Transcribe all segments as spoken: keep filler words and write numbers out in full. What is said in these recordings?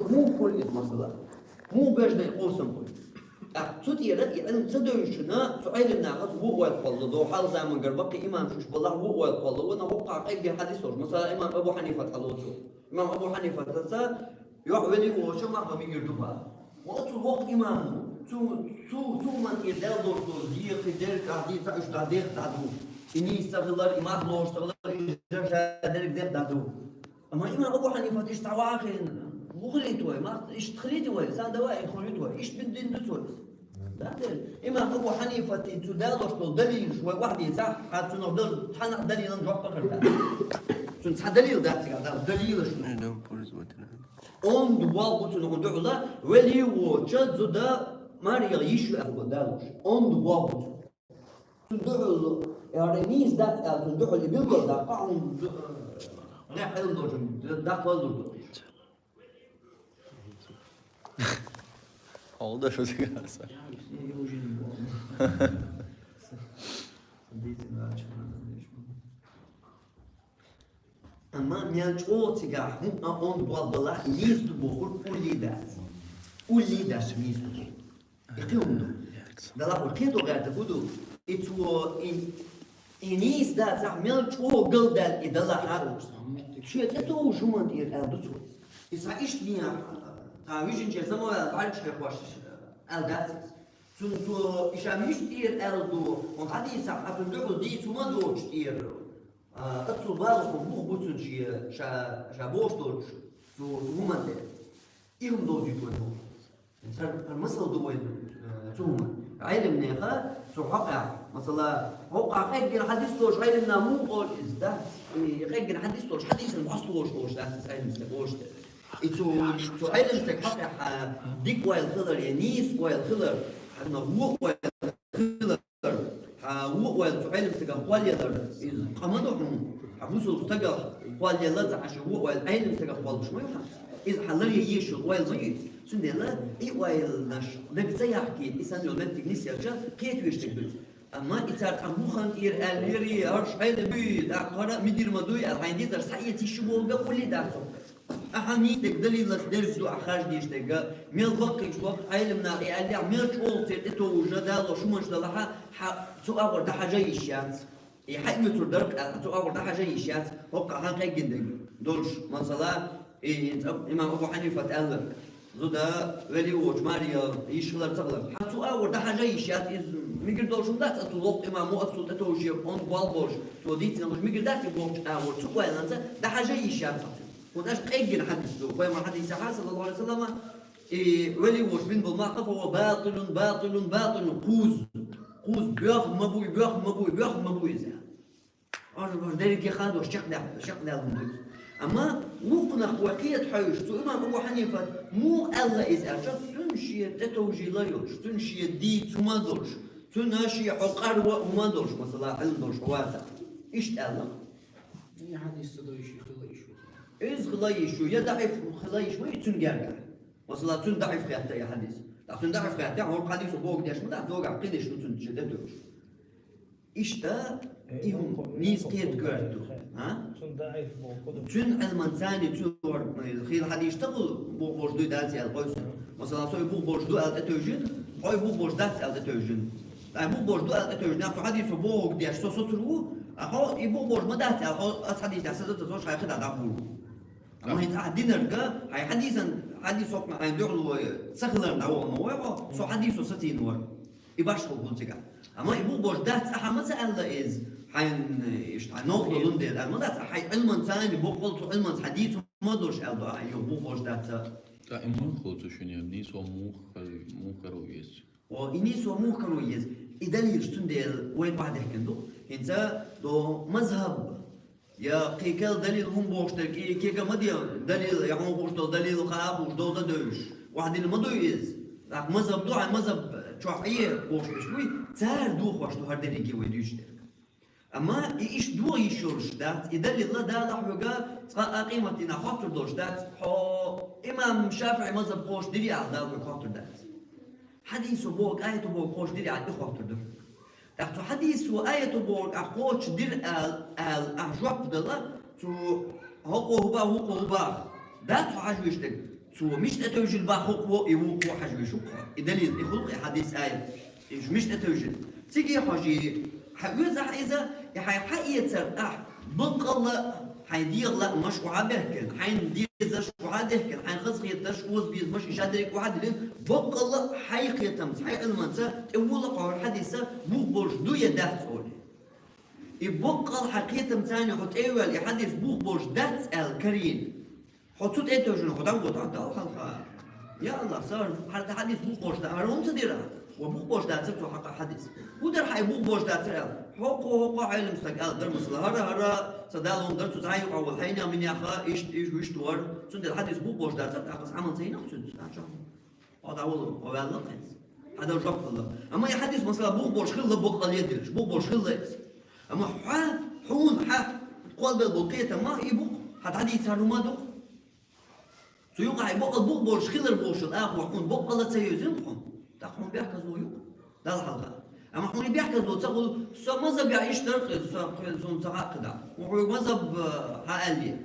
муха хул иза, масала? Муха бежна и къовсам хул? ТӀаккха цу тӀера и Ӏилма ца девзачунна, цу Ӏелимнахаца вон а вай кхоллало, хьалха замангара баккхий имамаш уж балахь вон а вай кхоллало, вон а воккхагӀа къеггина хьадис долуш. Масала, имам Абу Хьанифат хьалоцу. Имам Абу Хьанифатаца йохь велий воцуча мах бан мегар ду бах. Ва оцу воккха имамо, цу, цу, цу хӀуманна тӀера даьлла долуш долу зен, кхин дерг а дийца, уьш дӀадеха дӀаду. И нийса ца хилар, и мах лоруш ца хилар, и ша дерг деха дӀаду. Амма имам Абу Хьанифат иштта цхьа вахийна, ву хилийта вай, мах, иштта хилийта вай, сан давай, и хуьлийта вай, иштта бин дин ду цо. Да, дер. Имам Абу Хьанифатин цу далош долу далилаш вай вахь дийцахь, хьан цунах дал-, хьанах далилан жоп бахар да. Цун цхьа далил дац цигахь, да, далилаш. Онда болх бу цунах дуьхьала, велий воцуча зуда марйагӀа йиш ю аьлла далош. Онда болх бу цунах. Цунна дуьхьал, яра нийса дац аьлла, цунна дуьхьал и билггал даккха, хьуна ду-, гӀеххьа хилла долчун даккха лур ду. Хьо да шу цигахь аса. Амма мел чӀогӀа цигахь хӀума онда болх балахь, нийса ду бохург уллий дац. Уллий дац нийса ду бохург. И кхин хӀума ду. Далахь вай кхето гӀерта хӀу ду? И цо, и, и нийса дацахь, мел чӀогӀа галдаьлла и далахь, шен тӀетовжа хӀуманна тӀера аьлла ду цо. И цхьа иштта дехьа, цхьа вижинчеран заман ваьлла бӀаьргаш хьекхош аьлла дац иза. Цунна цо и ша мича тӀера аьлла ду, хьуна дӀадийцахь, хьан цунна дуьхьал дийца хӀума доцуш тӀера. А, оццул балахо муха бу цунна шен, ша, ша бохуш долчу цу хӀуманна тӀера. И хӀума довзуьйту вай боху. ХӀара, хӀара масал ду вайн, э, цу хӀуманна. Ӏелимнеха цу хьокъехь, масала, хьокъехь къеггина хьадис долуш Ӏелимна муха олу иза, да? И къеггина хьадис долуш, хьадисана бӀослугӀуш олуш дац иза Ӏелимстаг олуш дерг. И цу, цу Ӏелимстаг хьокъехь, а, дика ойла хилар я нийса ойла хилар, хьан вон ойла хилар, хьан вон ойла цу Ӏелимстагах кхоллаялар, иза къа ма ду хьуна. Хьан бусулба стагах кхоллаялар ца Ӏаш, вон ойла Ӏелимстагах кхоллалуш ма ю хьан. Иза хьан ларъян езаш йолу ойла ма ю иза. Цундела и ойланаш дага ца яхкийта, и санна йолу меттиг нисъелча, кхетавеш дерг ду иза. Амма и цара тхан бухана тӀера аьллера, хӀорш Ӏелим буй, тӀаккха хӀара а мидир ма дуй аьлла, хьайн дезарш схьаэца йиш ю бохург а уллий дац хьо. Ахьа нийса дерг далилаца дерг ду, ахьа хаж дийш дерг а, мел баккхийчу воккхачу Ӏелимнаха и аьллехь, мел чӀогӀа церан тӀетовжа далош хӀуманаш далахьа, хьан цу агӀор дӀахьажа йиш яц. И хьаъ муьцур дара, аьлла, цу агӀор дӀахьажа йиш яц, хӀокху хьан къеггина дерг долуш, масала, и, и, имам Абу Хьанифат аьлла, зуда велий воцучу марйагӀа йиш хилар ца хилар. Хьан цу агӀор дӀахьажа йиш яц, иза мигар долуш хӀума дац, оцу воккхачу имамо оццул тӀетовжа шен онда болх болуш, цо дийцина луш мигар дац и бохучу агӀор, цу ойланца дӀахьажа йиш яц оцу. ХӀунда аьлча къеггина хьадис ду, пайхамар хьадисехь, саллаллаху Ӏалайхи ва саллама, и велий воцуш бина болу мах, фа хӀува батӀилун, батӀилун, батӀилун, кхузза, кхузза, боьха ма буй, боьха ма буй, боьха ма буй иза. Аш, аш дерриге хадош чекхдаьлла, чекхдаьлла хӀума ду иза. Амма вукхунах вай кхета хьоьжуш, цу имам Абу Хьанифа муха аьлла иза аьлча, цуьнан шен тӀетовжийла йолуш, цуьнан шен дийца хӀума долуш, цуьнан шен хьо къарва а хӀума долуш, масала, Ӏилма долуш хьо вацахь. Иштта аьлла. И хьадис ца дойуш, хила йиш ву. Иза хила йиш ву, я даӀиф хила йиш ву, и цуьнан гергахь. Масала, цуьнан даӀиф хетта и хьадис. ТӀаккха цуьнан даӀиф хетта, хӀора хьадисо богу деш ма дац, догахь кхин деш ду цуьнан чу де дуьйш. Иштта, и хӀума нийса кхета коьрта ду. А? Цуьнан даӀиф боху ду. Цуьнан Ӏилманца цуьнан хӀора, хийла хьадис ца хуьлу, бухболуш дуй дац аьлла къовсур. Масала, со и бухболуш ду аьлла тӀетевжина, хьо и бухболуш дац аьлла тӀетевжина. Ткъа и бухболуш ду аьлла тӀетевжина, цу хьадисо бохург деш, со соцур ву, а хьо и бухболуш ма дац аьлла, хьо аса хьадис деш, сан соцуш хьайн хи дӀа дӀахур ву. Амма хӀинца ахь динарг, хьайн хьадисан, хьадис хӀокхунах хьайн дуьхьало ца хиларна дӀавахана ма вай хьо, со хьадисо сацийна вара. И башхалла хӀума цигахь. Амма и бухболуш дац ахьа ма ца аьлла иза, хьайн, иштта хьайн новкъа лун дела аьлла ма дац, ахьа хьайн Ӏилманца, боккъал цу Ӏилманца хьадийца ма долуш аьлла ду ахьа, юха бухболуш дац. ТӀаккха и муха хилла цу шинна, нийсо муха, муха каро еза? О, и нийсо муха каро еза? И далилаш цундела вайна охьадехкина ду. ХӀинца до мазхаб. Я кхин кел далил хӀума бохуш дерг, и кега ма де далил, я хьуна хууш долу далил, хаа хууш, довза а девзаш, охьадилла ма дуй иза. ТӀаккха мазхаб ду, хьайн мазхаб чохь Ӏе бохуш берш буй, цара дохош ду хӀара дерриге вай дуьйцуш дерг. Амма и иштта дохо йиш йолуш дац, и далилла Дала хьоьга цкъа а къематдийнахь хоттур долуш дац, хьо имам ШафиӀи мазхаб кхочушдирий аьлла Дала хьоьга хоттур дац. Хьадисо бохург, аято бохург кхочушдирий аьлла, и хоттур ду хьоьга. ТӀаккха цу хьадисо, аято бохург ахь кхочушдира аьлла, аьлла ахь жоп дала, цу хӀокхо хӀун боху, хӀокхо хӀун боху, дац хьо хьажа веш дерг. Цо мишта тӀетевжил бах хӀокхо, и вукхо хьажа вешух. И далил, и хулух, и хьадис, аят. И мишта тӀетевжил. Цига хьожи, хьаоьза хьа иза, и хьай хьаэцар ахь, баккъалла хьай дегӀа лаамаш охьабехкина, хьайна дезаш охьадехкина, хьайна хазахеташ, озабезамаш, и шадерриг охьадиллина, баккъалла хьай кхетамца, хьай Ӏилманца тӀевола хьо хьадиса бух болуш ду я дац олий. И баккъалла хьан кхетамца хьо тӀевоьлла, и хьадис бух болуш дац аьлла карийна. Хьо цу тӀе а тевжина, хьо дӀавода, Далла хьалха. Я Аллах, сан хӀара хьадис бух болуш дац, хӀара хӀунда ца дира? Ва бух болуш дацара цо хьакха хьадис. ХӀун дара хьай бух болуш дацара аьлла? ХӀокхо, хӀокхо Ӏелам стаг аьлла дара, масала, хӀара, хӀара, сан Дала хӀунда дара, цу цхьа юкъа волу хьенех-минеха, иштта, иштта, иштта вара. Цундела хьадис бух болуш дацара, тӀаккха сан Ӏамал ца йина цуьнца, тӀаккха чохь. Хьо дӀавала, хьо ваьлла хӀинца. Хьан дан жоп хилла. Амма и хьадис, масала, бух болуш хилла, баккъалла а дилаш, бух болуш хилла иза. Амма хьан, хьуна, хьан кхолбелла болу кхетам ма и бу-кх, хьан дӀадийцар хӀума ду-кх. Цу юкъахь и баккъалла бух болуш хилар бохуш, ахьа хьуна баккъалла ца йоьзина хьуна, тӀаккха хьуна бехказло ю-кх, Далла хьалха. Амма хьуна и бехказло ца хуьлу, со мазхӀабехь иштта дара-кх иза, со кхин суна ца хаьа кхидӀа. Хьуна хьоьга мазхӀаб, э, хьан аьллера?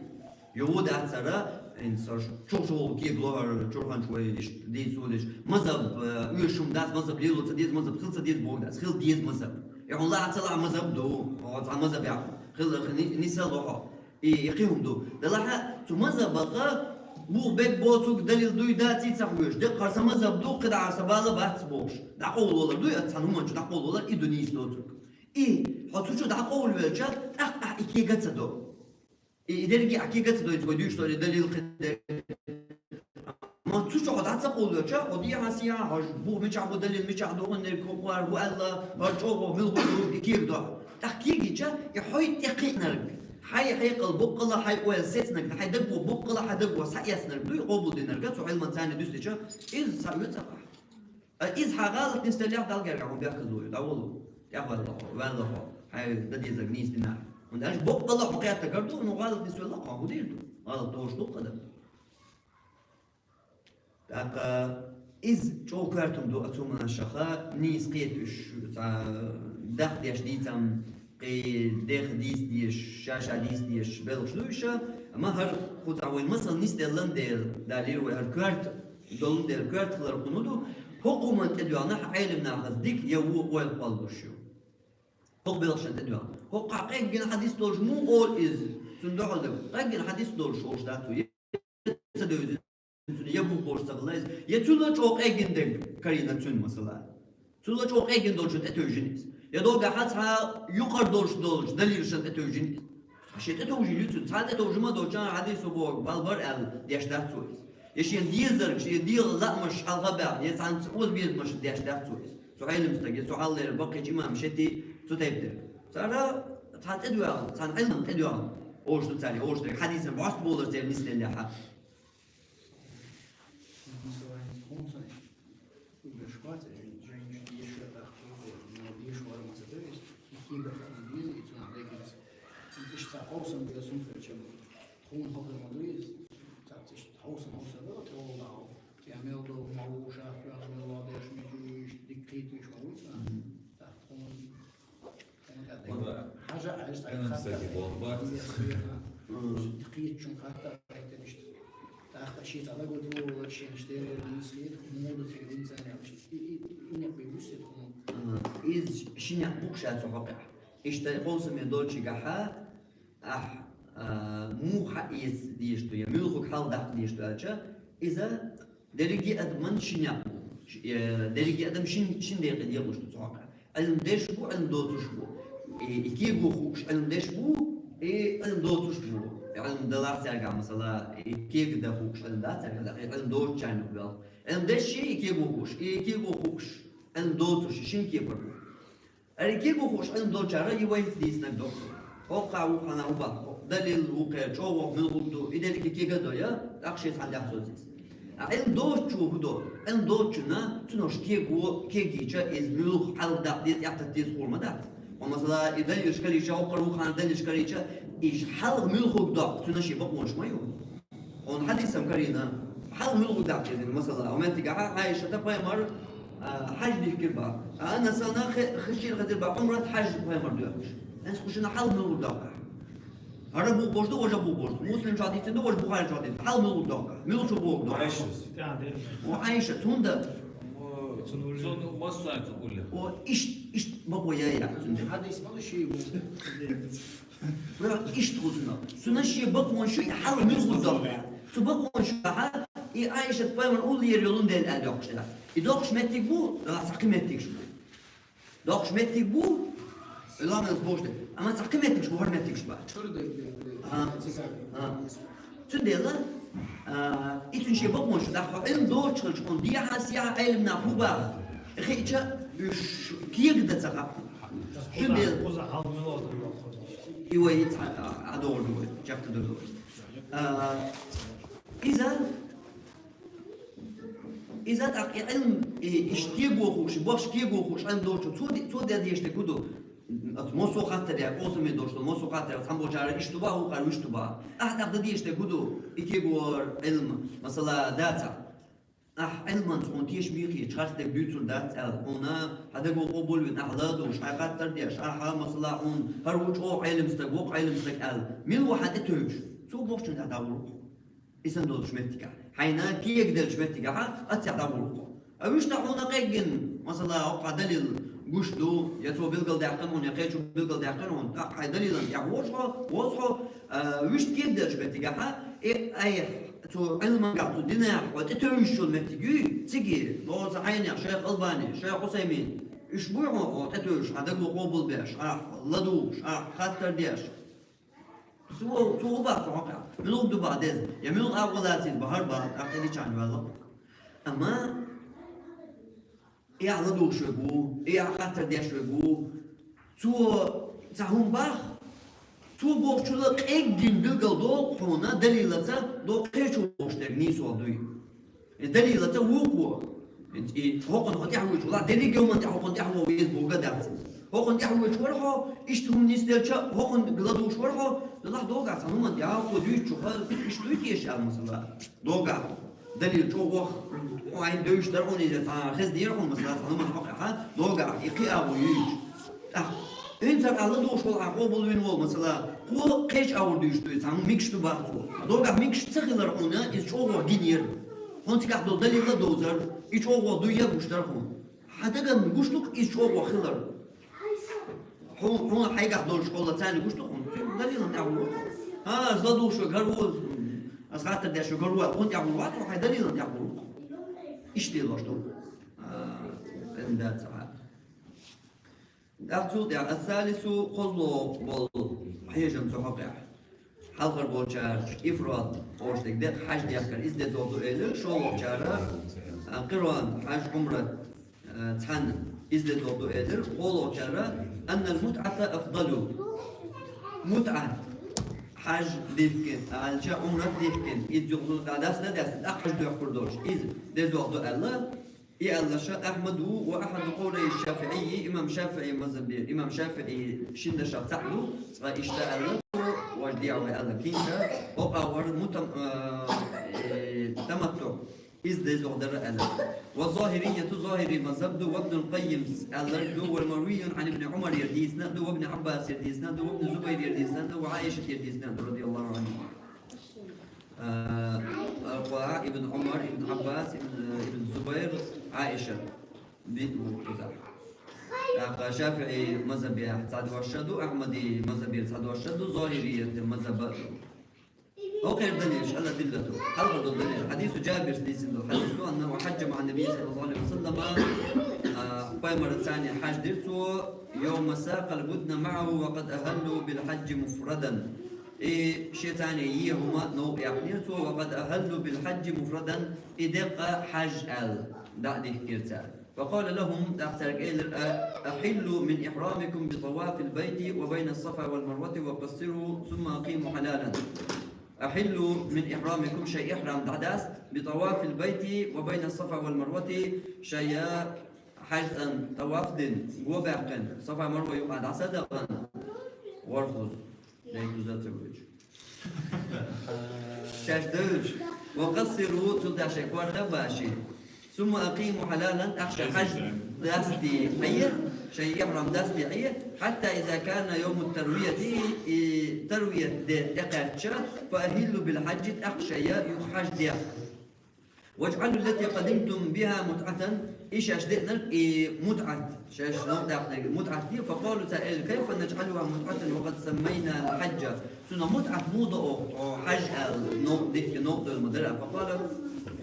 Йо, ву дацара, хӀинца аш чухчухула кегало хӀара чурханчу вай иштта дийца волуш. МазхӀаб, э, оьшуш хӀума дац, мазхӀаб лело ца деза, мазхӀаб хила ца деза бохург дац, хила деза мазхӀаб. И хьуна лаахь а ца лаахь мазхӀаб ду, хьо цхьа мазхӀабехь хила, хи-, ни-, нисса ло хьо. И, и кхин хӀума ду. Делахь а цу мазхӀабах бух бег боцург далил дуй, даций ца хьоьжуш. Деккхара сан мазхӀаб ду, кхидӀа сан бала бац бохуш. ДӀакъовла валар дуй, аса цхьана хӀуманчу дӀакъовла валар, и ду нийса доцург. И, хьо цу чу дӀакъовла велча, тӀаккха ахь и кега ца до. И, и дерриге а кега ца дойту вай дуьйцуш долу далил кхидерг. Амма цу чохь дӀа ца къуллуча, хьо дехьа-сехьа хьожа, бух мичахь бу, далил мичахь ду, хӀуннерг хӀокхара бу аьлла, хӀара чӀогӀа муьлхха ду, и кега до. ТӀаккха кегийча, и хьой тӀекхиънарг, хьай хьекъал боккъала, хьай ойла сецнарг, хьай даго боккъала, хьан даго схьаэцнарг ду, и къобалдинарг, цу Ӏилман царна дуьстича, иза схьаоьцу ахь. Ткъа иза хьан гӀалат нисделлехь, Далла гергахь хьуна бехказло ю, дӀаволу. ТӀехваьлла хьо, ваьлла хьо, хьайн дан дезарг нийса динехь. ХӀунда аьлча боккъала хьо кхетта гар ду, ну гӀалат нисвелла хьо, хӀун дийр ду? ГӀалат долуш ду-кх адам. ТӀаккха иза чӀогӀа коьртам ду оцу хӀуманашха, нийса кхета уьш, цхьа дахдеш дийцам, кхин деха дийца дезаш, ша-ша дийца дезаш белхаш ду уьш, амма хӀара кхузахь вайн масал нисделлан дела, далийра вай хӀара коьрта долун дела, коьрта хилар кхуьнан ду, хӀокху хӀуманна тӀедоьгӀна хьан Ӏелам нахаца дика я вон ойла кхоллалуш ю. ХӀокху белхашна тӀедоьгӀна. ХӀокху къеггина хьадис долуш муха олу иза? Цунна дуьхьал дерг. Къеггина хьадис долуш олуш дац цо. Я ца девзина цунна, я бух болуш ца хилла иза, я цуьнан чӀогӀа къеггина дерг карийна цуьнан масала. Цуьнан чӀогӀа къеггина долчунна тӀетевжина иза. Я догахь цхьа юкъара долуш долчу далилашна тӀетевжина иза. Цхьа шен тӀетовжийла ю цуьнан, цхьа тӀетовжа ма доцу, хьадисо бохург бала бара аьлла деш дац цо иза. Я шена дезарг, шен дегӀан лаамаш хьалха баьхна, я цхьаьна озабезамаш деш дац цо иза. Цу Ӏелам стаг, я цу хьаллера баккхийчу имам шети цу тайпа дерг. Цара цхьа тӀедоьгӀна, цхьана Ӏилманна тӀедоьгӀна олуш ду цара, олуш дерг хьадисан бӀост болар церан нисделлехьа. Берш бац, женщина ешо тӀаккха, но деша вара ма ца дара иза, и кегах ца деза, и цунах дегаза. Иштта цхьа хьовсам бен сум хир чам. Тхуна хӀокхуьнан ма дуй иза, цхьацца иштта хьовсам, хьовсам дара, тхо волу нахьо. Цхьа мел долу ма ву, ша тоьхна мел ваха деш, мича вуьйш, дика кхетавеш ма вуй цунах. ТӀаккха тхуна, тхуна тӀе дегаза. Хьажа, хьажа, цхьа хатта. Кхетачун хатта хӀоьттина иштта. ТӀаккха шен цхьа лаго тӀе волалар, шен штерера нийса хета, хӀун ма ду церан динца аьлла иштта. И, и, и некъ бен вуьссина тхуна. Иза ши некъ бу-кх ша цу хьокъехь. Иштта хьовсаме долчигахьа, ахь, а, муха хьаэца дезаш ду, я муьлхарг хьалха даккха дезаш ду аьлча, иза дерриге а адаман ши некъ бу. Ш-, э, дерриге а адам шин, шин декъе декъалуш ду цу хьокъехь. Ӏилма деш бу, Ӏилма доцуш бу. И, и кего хууш Ӏилма деш бу, и Ӏилма доцуш бу. И Ӏилма далахь цаьргахь, масала, и кего дан хууш Ӏилма дац цаьргахь, и Ӏилма доцучарна бу. Ӏилма дешший, и кего хууш, и кего хууш Ӏилма доцуш, шин кепара бу. Ара кего хууш Ӏилма долчара и вайца дийцинарг доккху. ХӀокху хьан ву хьанна хӀун баккха? Далил ву кхеран, чӀогӀа муьлхарг ду, и дерриге кега а до, я? ТӀаккха шен цхьаьна дехьа социйса. А Ӏилма доцучо хӀун до? Ӏилма доцучунна, цуьнан кего, кегийча, иза муьлха хьалха даккха деза, тӀехтатта деза хуур ма дац. Хьо, масала, и далилаш карийча, хӀокхара ву хьанна далилаш карийча, иза хьалха муьлхарг доккху, цуьнан шен бакъонаш ма ю. Хьуна хьадисам карийна, хьалха муьлхарг даккха деза, масала, хьо меттигахьа Ӏайшата пайхамар, а, хьаьж дихкира бах. А Анасана хи-, хи-, шена хезира бах Ӏумрат хьаьж пайхамар доьхкуш. Ас кхушина хьалха муьлхарг доккху ахь? ХӀара букъ божду, важа букъ божду. Муслим чу дийцинду, важа Бухари чу дийцинду. Хьал мулуд дохка. Милу чу букъ дохка. Айшас. О, Айша, цунда. О, цун улли. Цун массайн цун улли. О, ишт, ишт бакъо яй я цунда. Хадис бала ши бу. Бра, ишт хузна. Цуна ши бакъон шу, хьал мулуд дохка. Цу бакъон шу, ха, и Айша пайхамар улли ер йолун дел ал дохшда. И дохш меттиг бу, да, сакъи меттиг шу. Дохш меттиг бу, ламаз божде. Ама цакъи меттигш бу, хар меттигш ба. Чур да, да, да. Ага. Ага. Цундела, а, ицун ше бакъон шу, дахва ин дочхалч он, дия хасия айлим на хуба. Хича, уш, киегда цаха. Цундела. Уза хал мило. Ива ица, а, а, дор дор, чакта дор дор. А, иза, Иза тӀаккха и Ӏилм, и, иш кего хууш, баш кего хууш, Ӏилм долчо, цо де-, цо де деште гуду. Ат мосо хаттар я, осуме дошло, мосо хаттар я, цхьан болчара иш туба, хӀу къар виш туба. Ахь тӀаккха деште гуду, и кего Ӏилм, масала, даца. Ахь Ӏилман цхьон теш михи, чхарс дег дуьйцур дац аьл, хьуна, хьадаго къобалвин, ахь ладуш, хьай хаттар деш, ахь, масала, хьун, хӀар ву чӀо Ӏилмстаг, вокх Ӏилмстаг аьл. Мил ву хьан тӀе тевш? Цо бохчун да дагӀур. Исан долуш меттига. Хьайна киег делчу меттигахьа, аццехь дӀагӀуллакхо. А вуьшта хьуна къеггина, масала, хӀокху далил гуш ду, я цо билгалдаьккхина хьуна, я кхечу билгалдаьккхина хьуна, тӀаккха хьайн далилан тӀехь вожахьо, возахьо, а, вуьшта киег делчу меттигахьа, и айхьа цу Ӏилманга цу динехь хьо тӀетевжаш йолу меттиг юй, циге, боху сан хьайнех, шайх Албани, шайх Хьусаймин, уьш буй хьо, хьо тӀетевжаш, хьан даго къобалбеш, ахь ладугӀуш, ахь хаттар деш. Цо, цо хӀун бах цу хьокъехь? Муьлха ду бах деза? Я муьлха агӀо лацийта бахьар бах, тӀаккха дичахьана ваьлла? Амма и ахь ладугӀуш верг ву, и ахь хаттар деш верг ву. Цо цхьа хӀума бах, цо бохучула къеггина билгал догӀу хьуна далилаца, догӀу кхечо бохуш дерг нийсо дуй. И далилаца вукхо. И хӀокхунна хьо тӀаьхьавуьйчу, валлахӀ, дерриг а хӀуманна тӀехь хӀокхунна тӀаьхьавогӀу веза бохург дац. ХӀокхунна тӀаьхьавуьйчу вара хьо, иштта хӀума нисделча, хӀокхунна ладугӀуш вара хьо, валлахӀ, догӀахь цхьа хӀуманна тӀехь хьо дуьйцучух, иштта дуй теша аьлла, масала. ДогӀахь. Далил чӀогӀа ваха, хьайн девзаш дара хьуна иза, цхьа хезнера хьуна, масала, цхьа хӀуманна хьокъехьа, догӀахь, и кхин агӀо юьйцуш. ТӀаккха хӀинца хьан ладугӀуш волу, хьан къобалвина волу, масала, кхо кхечу агӀор дуьйцуш дуй, цхьа хӀума мегаш ду бах цо. ДогӀахь мегаш ца хилар хьуна, иза чӀогӀа гинера. Хьуна цигахь долу далилла довзар, и чӀогӀа дуй я гуш дара хьуна. Хьан дагана гуш ду-кх иза чӀогӀа хилар? Хьуна, хьуна хьайгахь долуш хьо лацарна гуш ду хьуна? Цуьнан далилан тӀехь ву. ХӀа, аса ладугӀуш верг хӀара ву, аса хаттар деш верг хӀара ву, хьуна тӀехь ву вац хьо, хьайн далилан тӀехь ву. Иштта лош ду. А, дац хьан. ТӀаккха цул тӀаьхьа ас-салису, кхозлагӀа болу хьежам цу хьокъехь. Хьалхара болчара ифрод олуш дерг декъа хьаж дехкар иза дезогӀу ду элира, шолгӀачара, а, къирон хьаж, Ӏумрат, а, цхьаьна иза дезогӀу ду элира, кхоалгӀачара, аннал мутӀата афдалу. МутӀа, хьаж дихкина, аьлча Ӏумрат дихкина, иза юха дӀадас дан дас, тӀаккха хьаж доьхкур долуш, иза дезогӀу ду аьлла, И аьллаша Ахьмад ву ва ахьаду къовлай ШафиӀийи, имам ШафиӀи мазхабе, имам ШафиӀи шин дашах цхьаъ ду, цкъа иштта аьлла, цо важа дегӀ вай аьлла кийца, хӀокъа вара мутам-, э, э, таматтуъ, иза дезогӀу дара аьлла. Ва зохирияту, зохири мазхаб ду, ва Ибнул Къаййимс аьлларг ду, ва марвийюн Ӏан Ибни Ӏумарера дийцина ду, ва Ибни Ӏаббасера дийцина ду, ва Ибни Зубайрера дийцина ду, ва Ӏаишатера дийцина ду, радияллаху Ӏанхума. Э, Алкъуа, Ибн Ӏумар, Ибн Ӏаббас, Ибн, Ибн Зубайр, Ӏаиша. Бит бу кхузахь. ТӀаккха ШафиӀи мазхабехь цхьа дош ду, Ахьмади мазхабера цхьа дош ду, зохирияти мазхаб а ду. ХӀокхеран далилаш, ала диллату. Хьалха долу далил. Хьадису Джабирс дийцина долу хьадис ду, аннаху хьаджа маӀа ннабий саллаллаху Ӏалайхи ва саллама, а, пайхамарца цхьаьна хьаж дира цо, йовма сакъал будна маӀаху ва къад ахӀаллу бил хьаджи муфрадан. И шен цхьаьна е хӀума новкъа яьккхинера цо, ва къад ахӀаллу бил хьаджи муфрадан, и декъа хьаж аьлла, дӀа а дихкира цара. Ва къала лахум, тӀаккха цаьрга элира, а-, ахьиллу мин ихьрамикум би тавафил байти ва байна ссафа вал марвати ва къассиру, сумма акъиму хьалалан. Ахьиллу мин ихьрамикум, шайн ихьрам дӀадаста, би тавафил байти ва байна ссафа вал марвати, шайн хьаьжцӀан таваф дина, го баьккхина, Сафа Марва юкъа дӀасадахана, ворхӀазза. Лей куза ца вуьйцу. Шаьш девлча. Ва къассиру, цул тӀаьхьа шайн корта а баши. ثم أقيموا حلالا, тӀаккха шоай хьаж дасте Ӏе, шоай ихьрам дасте Ӏе, حتى إذا كان يوم التروية, и тарвият де тӀакхаьчача, فأهلوا بالحج, тӀаккха шоай юха хьаж де. واجعلوا التي قدمتم بها متعة, и шоаш деънарг, и мутӀат, шоаш новкъа даьккхинарг мутӀат де. فقالوا, цар элира: كيف نجعلها متعة وقد سمينا الحج؟ Цунах мутӀат муха до оаха, хьаж аьле, новкъа дийхка, новкъа дойла ма дара. فقال,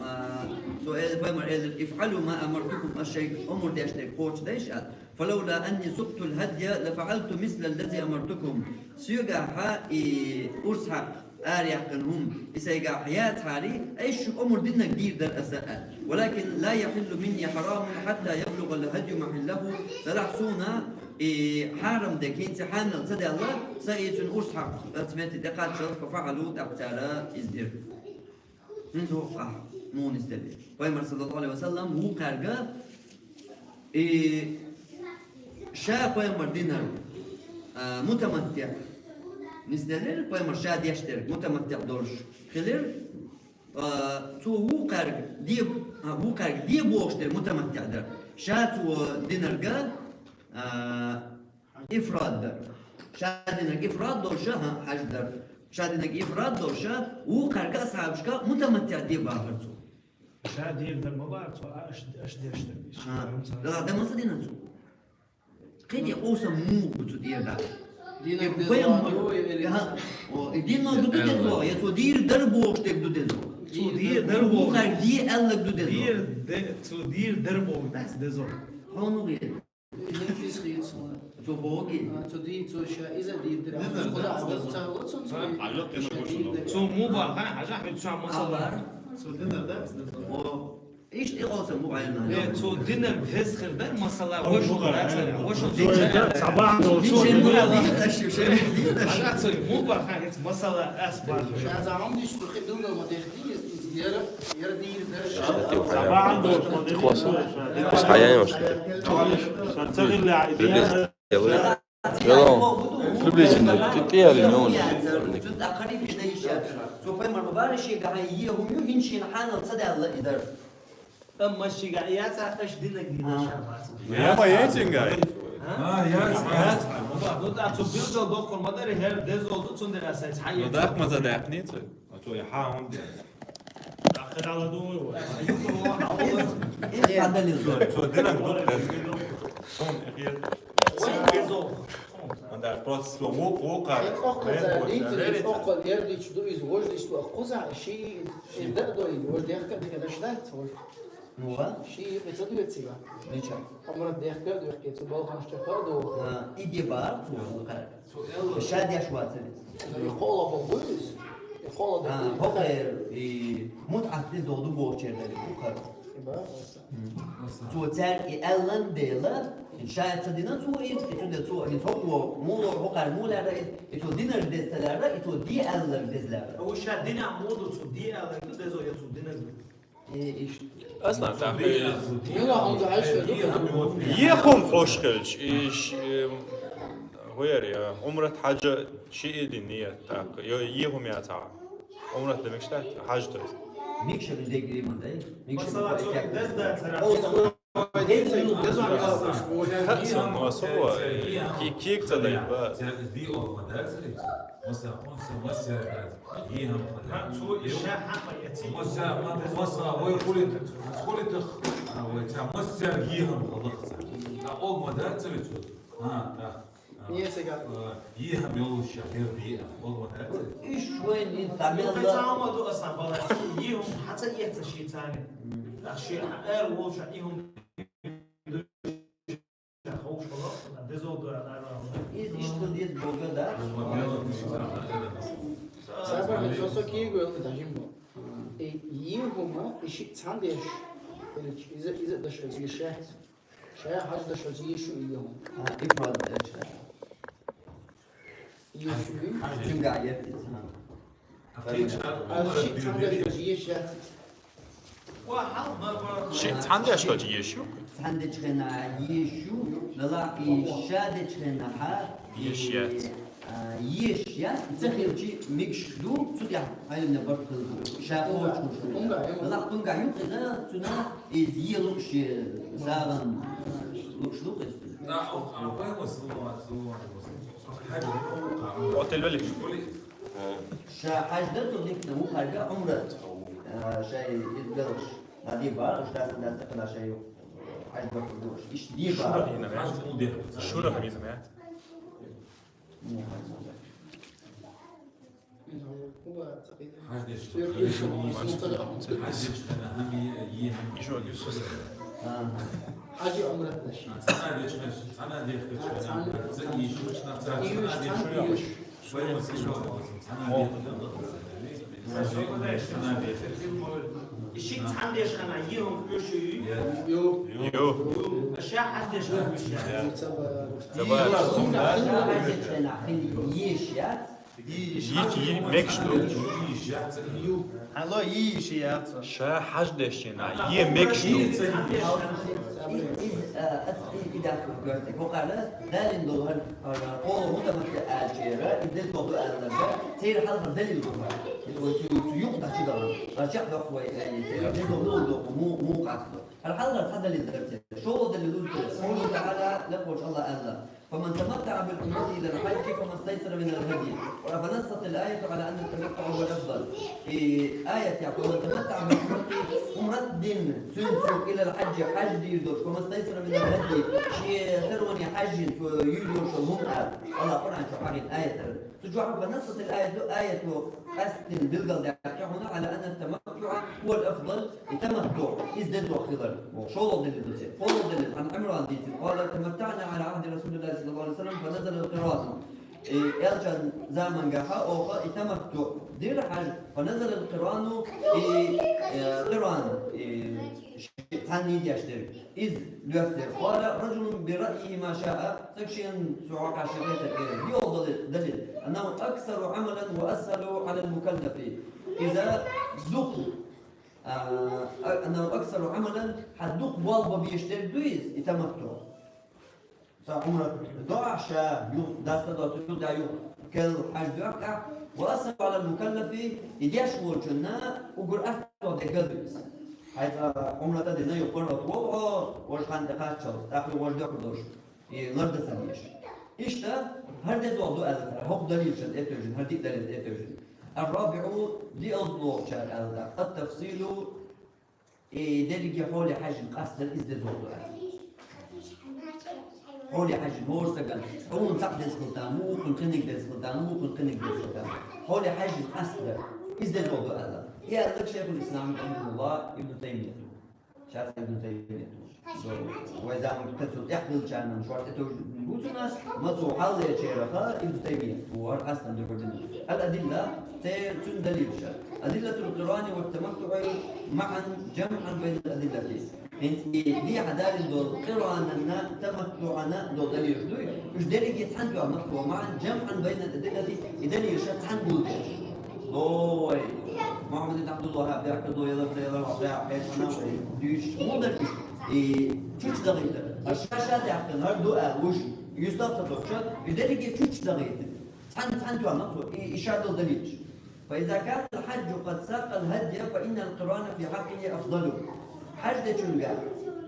а, цо элира, пайхамара элира: افعلوا ما أمرتكم, аз шоайга омра деш дерг кхочушдайша, аьле. فلولا أني سقت الهدي لفعلت مثل الذي أمرتكم. Соьгахьа и урс хьакха араяьккхина хӀума, и сайгахьа яцахьара, айса шуга омра динарг дийр дар аса, аьле. ولكن لا يحل مني حرام حتى يبلغ الهدي محله. Делахь сона и хьарам дерг хӀинца хьа мел ца даьлча, са и цун урс хьакха оцу метте тӀекхаччалц. ففعلوا, тӀаккха цара из дира. ХӀинца вукхахь муха нисделира? Пайхамар, саллаллаху Ӏалайхи ва саллам, вукхаьрга и ша пайхамара динарг, а, мутаматтиӀ нисделира, пайхамара ша деш дерг мутаматтиӀ долуш хилира, а, цо вукхаьрга де, а, вукхаьрга де бохуш дерг мутаматтиӀ дара. Ша цо динарг, а, ифрад дар. Ша динарг ифрад долуш, хӀа, хьаж дар. Ша динарг ифрад долуш, вукхаьрга асхьабашка мутаматтиӀ де бахара цо. Ша дийр дар ма бахара цо, а, аш, аш деш дар. ХӀа. Дала дан ма ца дина цо. Кхин а къовсам муха бу цу тӀера дар? Динарг деза ваьлла ву или? ХӀа. О, и динарг ду деза, я цо дийр дар бохуш дерг ду деза? Цо дийр дар бохуш. Вукхаьрга де аьлларг ду деза? Дийр де-, цо дийр дар бохуш дац деза. Хьуна гӀе. Иза хила ца ваьлла. Цо боху-кх. А, цо ди-, цо ша иза дийр дира. Динарг дац деза. Цо ша дийр дира. Цо муха бахара, хьажахь, хӀинца масала. Цо динарг дац деза. О, иштта и къовсам бу Ӏилман. Э, цо динарг деза хир дар, масала, ваша дац, ваша дац. Цхьа бахьана долуш. Хьажахь, цо муха бахара, хӀинца масала, ас бахара. Ша заман диш, цо хи билгал ма дехтий, иза, иза яра, яра дийр дара. Ша. Цхьа бахьана долуш ма дехтий. Классно. Постоянно, что ли? Ша ца хилла, Приблизительно. Приблизительно. Ты, ты или не он? Цо пайхамар ма бахара, шега хьан е хӀума ю, хӀинца шена хьанал ца даьлла и дар. Амма шега яц, аш динарг дина ша бац. Я ма яцинга? А, яц, яц. Ну да, цо билгал доккхур ма дарий, хӀара деза ду, цундела аса хьан. Ну да, ма ца даьккхиний цо. А цо я хьан хӀунда? Даххир ала ду вай. Иза, иза хьадалил. Цо, цо динарг ду, деза. Сон, эхият. Вай деза. Анда просто цо ву-, вукхар. Э, кхоккхал вай цара ву-, дийцар, вай кхоккхал дер дийцаш ду, иза вож дийцаш ду, а кхузахь ши, ши да а дой, вож дехка а дика даш дац, вож. Ну, а? Ши юкъе ца дуьйцу цигахь? Нича. Омрат дехка а дуьхке, цу балханаш чекха а ду. А, и де бахара цо вукхар. Ша деш вацара иза. И кхоалгӀа боху буй иза? И кхоалгӀа боху. А, хӀокхеран и мутӀат деза ду бохучеран дерг ду хӀара. И бара. М. Цо цаьрга и аьллан дела, ша ца дина цо иза, и цундела цо, и цо муха, муха хӀокхара муха лаьара иза, и цо динарг деза ца лаьара, и цо де аьлларг деза лаьара. А ву ша динехь муха ду, цо де аьлларг ду деза, я цо динарг ду? Э, иштта. Аслан, тӀаккха. Мила хьалха Ӏайша ду? Е хӀума хьош хилча, и ш-, эм, хӀу яра, я, Ӏумрат, хьаьж шиъ дина ният, тӀаккха. Е хӀума яц хьан. Ӏумрат дан мегаш дац, хьаьж, то есть. Мегаш ду дегри ма дай. Мегаш ду. Масала, цо деза дац хьара. О, цо деза дац. Ха, цо, ну, а со, ки-, кик ца дай, ба. Церг ди охма дац, риц. Масала, он са, масала, дац. Е хӀума хьан. Ха, цо и ша хьан ма яций. Масала, ма, масала, вай хулит, хулит, а, вай ца, масала, е хӀума хьалахца. А, охма дац, риц. А, да. А, не, сега. А, е хӀума йолуш ша, хер ди, охма дац, риц. Иш вай ни тамела. Ца ма ду аса бала. Е хӀума хьан ца эца ши цани. А, ши, а, эр волуш, е хӀума Иза иштта хила деза бохург да? Сабар, со, со кийга ваьлла дажим бу. И е хӀума, и шиъ цхьаьна деш, иза, иза даш хилча еш яц. Ша хьаьж даш хилча еш ю и е хӀума. А, ифрад деш. Еш ю. Цуьнга а еш ю, ха. Шиъ цхьаьна деш хилча еш ю? Шиъ цхьаьна деш хилча еш ю? Цхьаьна дечу хенахь еш ю, лала и ша дечу хенахь еш яц. а, еш яц, и ца хилча мегаш ду, цу тӀехь Ӏилманан барт хилла ду. Ша кхочуш ду. Умра, умра. Далахь тунга юкъ иза, цуна иза е лууш, сагӀан лууш ду иза. Отель вели. Ша хьаж дар цу дикна ву харга умрат. А, шай из белш. Ма ди бар, уж даста даста кхана шай хьаж дар ду. Иш ди бар. Шура хьина, ма. Шура хьина, ма. Хьаж деш. Хьаж деш хьана хӀама е, е хӀама. Хьажи умрат деш. Цхьана деш, цхьана деш, цхьана деш, цхьана деш. Иши цхьан деш хьана е хӀама уьш ю? Ю. Ю. Ша хьаж деш хьана уьш я? Ца ба. Ша хьаж деш хьана хин еш яц? Йиш, йиш, мегаш ду. Ю. Хьало йиш яц. Ша хьаж деш хьана е мегаш ду. Из, а, ас и, и дас гуьртӀа. Бухара далин долу хӀара, хӀара, о, мутаматти аьлчера, и деза ду аьлларга, церан хьалха далил ду хӀара. Иза вай цу, цу юкъа дачи дала. Ва чекхдоккху вай, э, церан деза ду, ду, му, му къасто. ХӀара хьалха цхьа далил дара церан. ШолгӀа далил ду церан. Къовлуху ТаӀала, лакхочу Аллах аьлла: «Фаман таматтаӀа бил-Ӏумрати илал-хьажжи фамастайсара минал-хӀадйи». Ва нассатил аяту Ӏала анна таматтуӀа хӀуа афдал. И аят я, фаман таматтаӀа бил-Ӏумрати, Ӏумрат дина, цуьнца юкъа илал-хьажжи, хьаж дийр долуш, фамастайсара минал-хӀадйи, шен тароне хьаьжжина цо юьйр йолуш йолу хӀума ала. Аллах Къуръан чу хьахийна аят дара. Цу чохь ва нассатил аяту, аято къаьсттина билгалдаьккхи хьуна, Ӏала анна таматтуӀа хӀуа афдал, и таматтуӀ, иза деза хилар. ШолгӀа далил ду церан. КхоалгӀа далил, Ӏан Ӏимрана дийцина, къала таматтаӀна Ӏала Ӏахди Расулиллахи саллаллаху Ӏалайхи ва саллам, фа назала ал-къирану. И элчан замангахьа оха и таматтуӀ дира хьаж, фа назала ал-къирану, и, э, къиран, и, ши цхьанна деш дерг. Иза доьссира. Къала ражулун би раъйихи ма шаа, стаг шен цу хьокъехь шен гайтар элира. ДиъолгӀа далил, далил. Аннаху аксару Ӏамалан ва асхьалу Ӏалал мукаллафи. Иза дукха, а, а, аннаху аксару Ӏамалан, хьан дукха болх бан безаш дерг ду иза, и таматтуӀ. Сан Ӏумрат доӀахь ша, юха даста доцу, юха да юха, кел хьаж доьхкахь, ва асхьалу Ӏалал мукаллафи, и деш волчунна уггар атта дерг ду иза. Хьайца Ӏумрат а дина, юха паргӀат волу хьо, важа хан тӀе кхаччалц, тӀаккха юха важа доккхур долуш, и ларда ца деш. Иштта, хӀара деза ду аьлла цара, хӀокху далилчан тӀе тевжина, хӀара диъ далил тӀе тевжина. Ар-рабиӀу, диъалгӀа лохучара аьлла, ат-тафсилу, и дерриге хьоле хьаьжжина къастар иза деза ду аьлла. Хьоле хьаьжжина, хӀора стагана, хьуна цхьаъ деза хила там, вукхунна кхиниг деза хила там, вукхунна кхиниг деза хила там. Хьоле хьаьжжина къастар, иза деза ду аьлла. И аьлларг шайхул-ислам рахьимахуллах Ибн Таймият ву. Шац Ибн Таймият ву. Вай заманахь цул тӀаьхьа хиллачарна шортта тевжина бу цунах, ма цо хьалхалерчарах Ибн Таймият ву, хӀара къастам духар дина. Ал-адилла, церан цуьнан далилаш. Адиллатул къирани ва таматтуӀи маӀан жамӀан байнал адиллати. ХӀинца и дехьа далийна долу къирананна, таматтуӀана долу далилаш дуй, уьш дерриге цхьаьна тоьхна ма ца, маӀан жамӀан байнал адиллати, и далилаш цхьаьна гулдеш. Лой, Мухьаммад ибн Абдуллахь бехкадо ялар ца ялар вахьа хьехна вай дуьйцуш хӀун дара иза? И чучдахийтар. Аш ша-ша даьккхина хӀара ду аьлла вуш, юьстах ца тохча, и дерриге чучдахийтар. Цхьаьна, цхьаьна тоьхна ма ца, и, и ша долу далилаш. فإذا كان الحاج قد ساق الهدي فإن القران في حقه أفضل. Хьаж дечуьнгахь,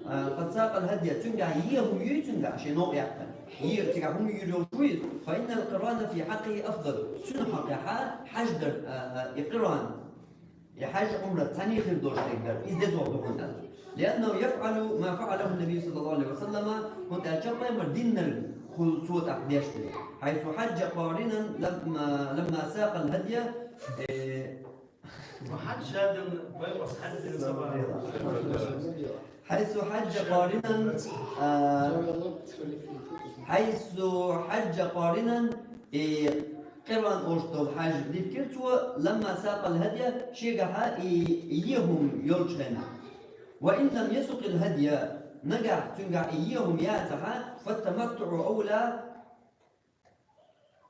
а, قد ساق الهدي, цуьнгахь е хӀума юй цуьнгахь, шен новкъа яьккхина. Е цигахь хӀума юьйр йолуш ву иза, فإن القران في حقه أفضل. Цуьнан хьокъехь хьаж дар, а, а, и къиран, и хьаж Ӏумрат цхьаьна хир долуш дерг дар, иза деза ду хьуна аьлла. لأنه يفعل ما فعله النبي صلى الله عليه وسلم, хӀунда аьлча пайхамар диннарг хул цо тӀаккха деш дерг. حيث حج قارنا لما، لما ساق الهدي, э, حيث حج قارنا, а, حيث حج قارنا, и къиран олуш долу хьаж дихкира цо, لما ساق الهدي, шегахьа и е хӀума йолчу хенахь. وإن لم يسق الهدي, нагахь цуьнгахь и е хӀума яцахьа, فالتمتع أولى,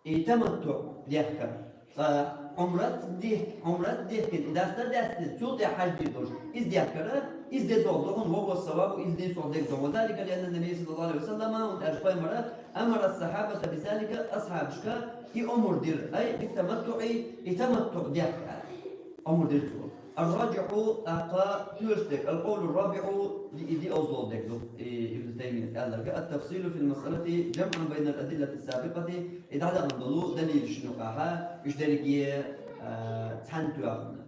и таматтуӀ дехкар. Ткъа Ӏумрат дих-, Ӏумрат дихкина, и даста даста, цул тӀе хьаж дийр долуш. Иза дехкара, иза деза долу хӀун, вогӀо савабу, иза деза долу дег дон. Ва залика лианна Набий саллаллаху алейхи ва саллама, хӀунда аьлча пайхамара, амара сахьабата бизалика, асхьабашка и омур дира, ай, битаматтуӀи, и таматтуӀ дехка аьлла. Омур дира цо. Ар-раджихьу, тӀаккха тоьшалла дерг, алкъовлу рабихьу, и, и диъазло дерг ду, и Ибн Таймият аьлларг, ат-тафсилу фил масъалати, жамъан байнал адиллати сабикъати, и дӀадахана долу далилаш юкъахь, уьш дерриге, а, цхьаьна тоьхна,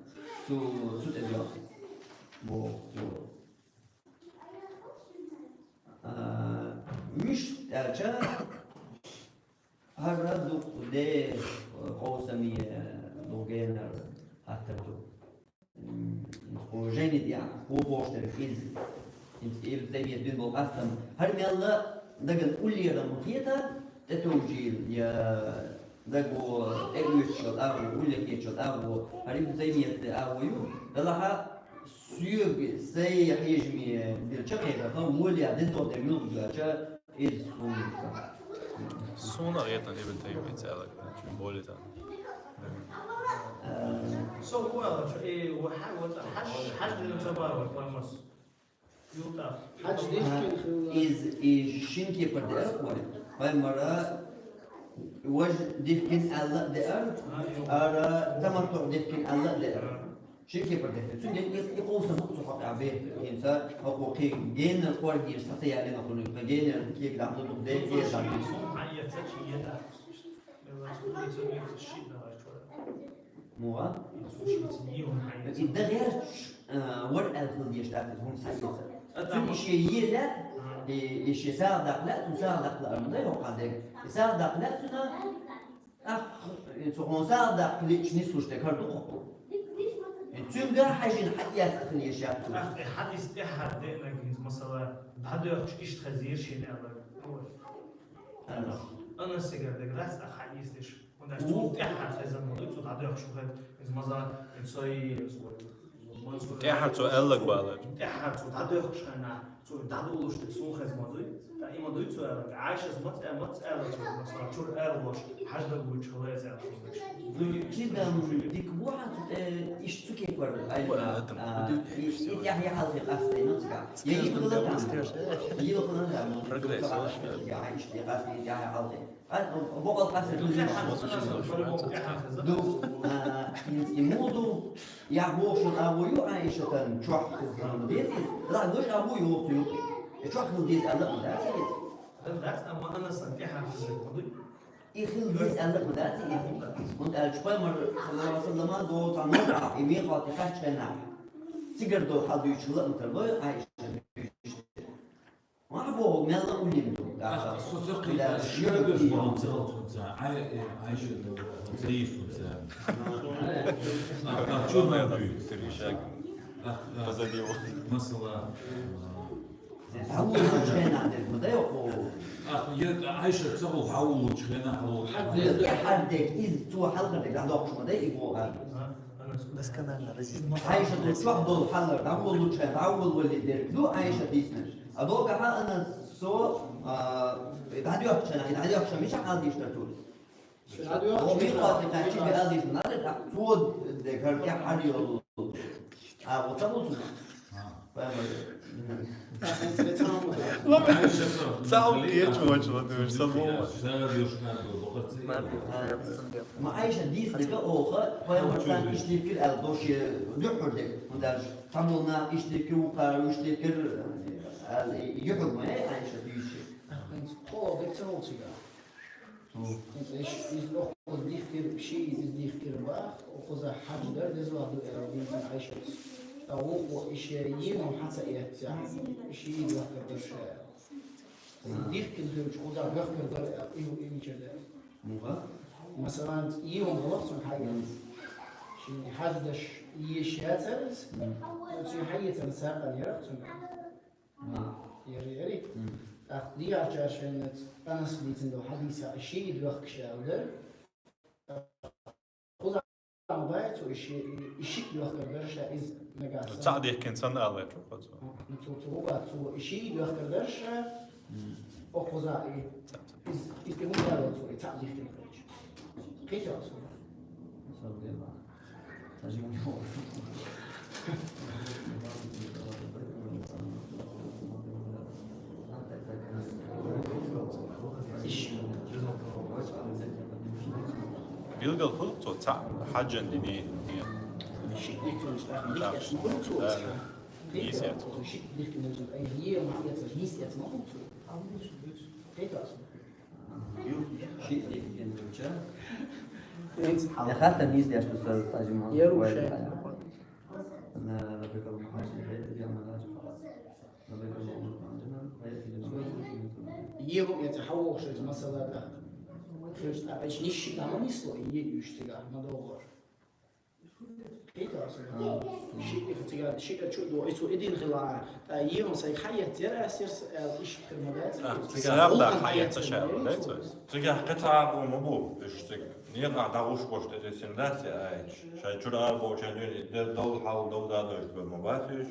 цу, цу тӀе доьхна. Боху цо. А, муьшта аьлча, хӀара дукха де къовсаме дукха генара хаттар ду. М, хӀу жайни тӀехь, хӀу бохуш дерг иза. ХӀинца Ибн Таймият дина болу къастам. ХӀара мелла дагана уллера ма хета, тӀетовжийла, я даго тӀеоьцуш йолу агӀо, улле кхеташ йолу агӀо, хӀара Ибн Таймият агӀо ю, делахь а соьга сайн хьежаме дилча кхетархьама, воле дезо дерг юха доьлча, иза суна ца. Суна гӀетан Ибн Таймият аьлла, чу болитан. Со хӀу аьлла, чу, э, ва хьа-, ва ца хьаж, хьаж дина ца бара вай пайхамарс. Юлтах. Хьаж дихкина хилла. Из, из шин кепар деара вай. Пайхамара вож дихкина аьлла а деара, ара таматтуӀ дихкина аьлла а деара. Ши кепар дехкина. Цуьнан и, и къовсам бу цу хьокъехь бехке. ХӀинца хӀокхо кхин генара кхоргийра схьа ца ялийна хуьлуьйту. Кхин генара кега дӀа ма ду, дехке дӀа ма ду. Муха? И дагӀерчу, а, вара аьлла хила дезаш дац иза хӀума схьаэца. Цуьнан и шен е лаьа, и, и шен сагӀа даккха лаьа, цуьнан сагӀа даккха лаьа, ма дай хӀокху хьан дерг. И сагӀа даккха лаьа цуьнан, ТӀаккха, э, цу хьуна сагӀа даккха лиъча нислуш дерг хӀара ду-кх хӀокхо. Э, цуьнга хьаьжжина хьаэцна хила езаш яц цо. ТӀаккха и хьадис тӀаьхьара деанарг хӀинца, масала, дӀадоьхкуш иштта хезира шена аьлларг. Анас. Анасигара дерг дац тӀаккха хьаэцдеш. ХӀунда аьлча цо тӀаьхьара хезна ма ду, цо дӀадоьхкуш ма хеза. ХӀинца, масала, хӀинца со и, хӀинца вай. ТӀаьхьара цо аьлларг бала. ТӀаьхьара цо дӀадоьхкуш хенахь, цо дӀадолуш дерг суна хеза ма дуй? ТӀаккха и ма дуй цо аьлларг? Ӏайшас маца а-, маца аьлла цо, масала, чуьра ала лош, хьаж дан гучу хила иза аьлла. Чидам дика бу хьан цу тӀе, иштта цу кепара, ай, а, и, и тӀаьхьа хьалхе къастийна цигахь. Я йилхина там. Йилхина там. Прогресс, я иштта къастийна тӀаьхьа хьалхе. Бокъал къаьстина ду, а, хӀинца и муха ду, яхь бохуш йолу агӀо ю Ӏайшатан чохь хилла хила деза иза? Ла, гуш агӀо йоху цу юкъе. И чохь хила деза аьлла а ма дац иза? Дац, амма Анасан тӀаьхьа хила деза ма дуй? И хила деза аьлла а ма дац иза? ХӀунда аьлча пайхамар, саллаллаху алейхи ва саллама, догӀу цхьа новкъа, и мекъал тӀе кхаьчча хенахь, цигара долу хьал дуьйцуш хила а ма тара, ай, Ӏайша дуьйцуш. Ма боху, мелла а уллина ду, даха. Со ца кхийна, шера доьш бахьана ца хала цунца. Ай, э, Ӏайша, ца йийсунца. Ах, ах, чу ма дуьйцу. Позади его. Масала. ДӀавуллучу хенахь дерг ма дай оха. Ах, я Ӏайша ца хала дӀавуллучу хенахь хала. Хьардерг, иза цо хьалхардерг дӀадоккхуш ма дай, и боху. Досконально разъяснить. Ӏайша ду чохь долу хьалар, дӀавуллучу хенахь, дӀавуллале дерг ду Ӏайша дийцинарш. А догахьа ана со, а, дӀадоьхкучу хенахь, дӀадоьхкучу хенахь мичахь аьлла дийш дара цо? О, микъа тӀе кхаьчча, аьлла дийш ма дара, цо де кара тӀехь хьан йолу. А, вот ца бу цунах. Ца хьал кечвачу, Владимир, ца бу. Ма Ӏайша дийцинарг оха, пайхамар царна иштта дийцира аьлла, дош дуьххьара дерг. ХӀунда аьлча цхьаболу нах иштта дийцира, вукхара иштта дийцира, аьлла, юьхьиг ма яй Ӏайша дийцича. Тхо дерг ца хӀума цигахь. ХӀинца иш, иза оха дихкира, ши иза дихкира бах, оха хӀуза хьаж дар деза ваха ду аьлла дийцина Ӏайшас. Ткъа вукхо и шен йимам хьан ца эццехь, ши иза вахкар дар ша аьлла. Дихкина хилча хӀуза бехкар дара аьлла, и, и мичара даьлла. Масалан, йимам хиларх цунна хьайгара. Шен хьаж даш еш яцара иза, цуьнан хьаэцаран сагӀа ярах цунна. Яри, яри. ТӀаккха дегӀарчара шайна Анас дийцина долу хьадисехь и шиъ доьхкуш аьлла дара. Кхузахь ма бац цо и ши-, и шиъ доьхкар дара ша иза нагахь санна. Цхьаъ дихкина санна аьлла цо кхуза. Цо, цо хӀун бац, цо и шиъ доьхкар дара ша, оха кхузахь и, иза, иза тӀе хӀун аьлла цо, и цхьаъ дихкина хилча. Кхечахьа цо. Билгал хӀу цо цхьа хьаджан дине? Нийса яц. Я хатта нийса яц, что са-, сажим. Яру шай. Ехум яца хьавохшайс масала тӀа. Хьуш тӀа, эш ниш ши тӀама нисло, е юш цига, ма догӀор. Хейта асу. Ши, цига, ши чу до, ису идин хила. ТӀа ехум сай хьаят зера асерс, эл иш хирма дац. А, цига хьаят да, хьаят ца шар, да, ца? Цига хата бу ма бу, иш цига. Нир а дагуш бош, эдесин да, се айч. Шай чур ар бо чан дир, де дол хал дол да дой бу ма бафиш.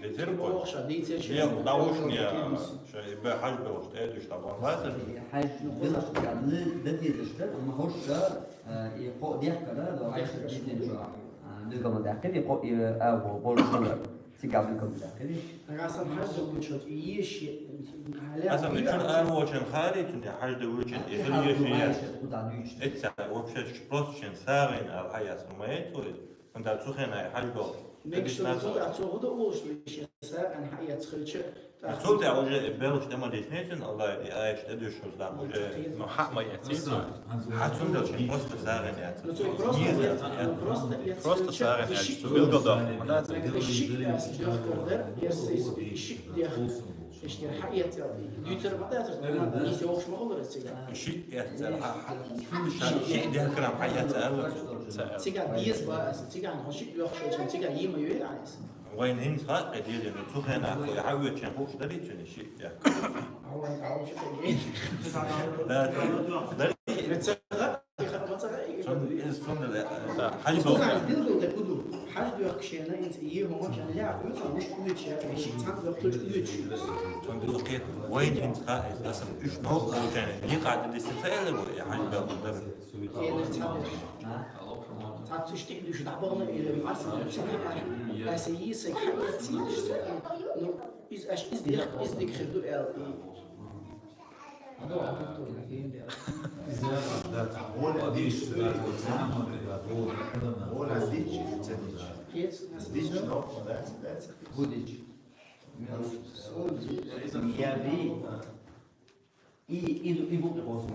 Дезир бо. Ох, ша, дицер ши. Нир дагуш не, шай бе хаж бо, эдиш да ма бафиш. Хаж бо, да дезиш да, ма хош да, и хо дехка да, да хаж дизин чура. Дилгама дехка, и хо, и а бо, бо чура. Цига дилгама дехка. Ага, сам хаж бо чура, и еши. Асан чур ар бо чан хари, чун хаж да бо чан, и хир еши я. Эца вообще просто чен сагин ал хаяс, ма эцу. Анда цухена хаж бо. Мекшто цу а цу гуда улш више са ан хаяц хилча. Цунта уже белш тема десницин, Аллах и айш эдуш да уже. Ну, хама яц. Хацун да просто сагин яц. Ну, цу просто яц, просто яц. Просто сагин яц. Цу билгал да. Ана цу. Ши яц, дёхкар да, ерсис, ши дёх. Иштир хаяц ял. Дюцер ма да, если охш ма олар сига. Ши яц, ха, ха. Ши дёхкарам хаяц, а. Цига диз ба, цига хо ши дёх шо, цига има юй айс. Вайн хин ха, къедизе, ну, цухена, хо, я хаве чен, хо, дари чен, ши, я. Авай, авай, ши, да, да, дари. Мецага, мецага, сон, из сон да, да, хали сон. Билгал да куду. Хаж дёх кшена, инс, и хома, чан, ля, ну, сон, муш, куду, ча, ши, цан, дёх, туч, куду, ча. Сон да кет, вайн хин ха, из, асан, уш, но, чен, ни къади дисин, ца, эле, я, хаж дёх, да. Цацушти душ дабагъна или маса цана. Аса йиса хаяци. Ну, из аш из дих, из дих хирду эл. Оля дич, оля дич, оля дич, будич. Я би. И, и, и буквы просто.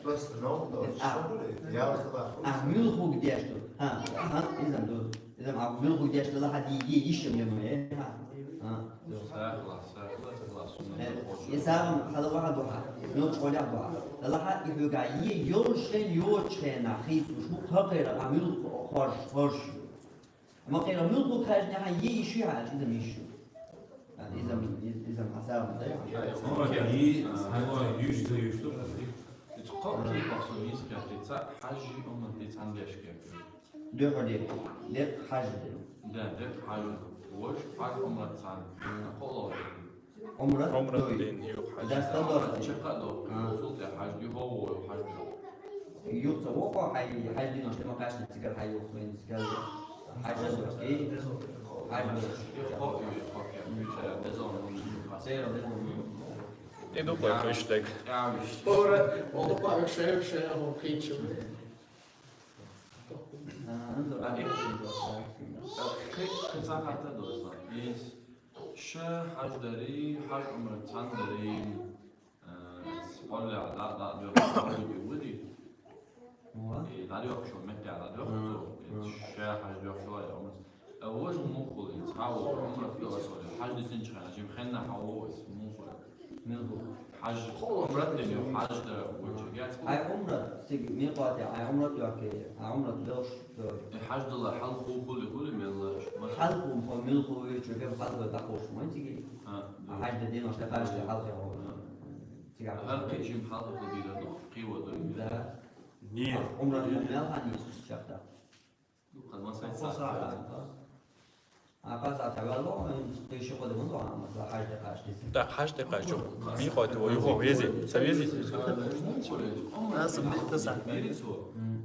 Просто, ну, ну, а, что будет? Я вот так. А мюлху где что? А, ага, изам, да. Изам, а мюлху где что? Ла хади, е, ещё мне, э, а. А. Сахла, сахла, сахла, сунна. Э, и сам, хала ваха духа. Мюлху школя духа. Ла ха, и хуга, е, ёлшен, ёчхена, хис, уж мук хакера, а мюлху хорш, хорш. Ма къира мюлху хажна ха е иши хаж, изам иши. Изам, изам хасаб да. Ма къира и, а, юш за юш ту. Ит къо ки пасо мис кяхти ца хажи умар ди цан деш кяхти. Дехо де, де хаж де. Да, де хаж. Вош хаж умар цан. Къоло. Умрат, умрат дой. Ден юх хаж. Дастан дор. Чакъа до. А. Султе хаж ди хо, хаж ди. Юх ца вохо хай, хаж ди ноште ма кашни цигар хай юх мен цигар. Хаж ди, э, хаж ди. Хо, хо, хо. Безон. Сера, безон. Иду по хештег. Ора, оло по хештег, хо, хичу. А, анзор. А, э, э, хе-, хе-, ца хата доза. Есть. Ша хаж дари, хаж умра цан дари, э, спорля, да, да, да, да, да, да. Ва? Э, да, да, шо, мет, да, да, да, мгм, то, э, мгм, ша хаж да, шо, я, умра. Э, вож мухул, э, цхаво, умра, да, сори. Хаж дисин чхана, жим хенна хаво, э, мухул. Милху. Хаж, умрат дени, хаж да, вож, я, цхаво. Ай умрат, сиг, миқати, ай умрат яке, ай умрат белш, Э, хаж дала хьалху хули, хули мелла. Хьалху, хо милху, э, чугем хьалху да хош, ман тиги. А, да. Хаж да дин, ашта хаж да хьалху, хо. Тига. Хар кежим хьалху да бира, ну, кива да. Да. Не. Умра мел хани шахта. Хазма сай. Хо са. А хаза тавало, э, ты ещё подумал, а, масла хаж да хаж да. Да, хаж да хаж. Ми хо, ты его вези, совези. Нас битта са. Мирицу. М.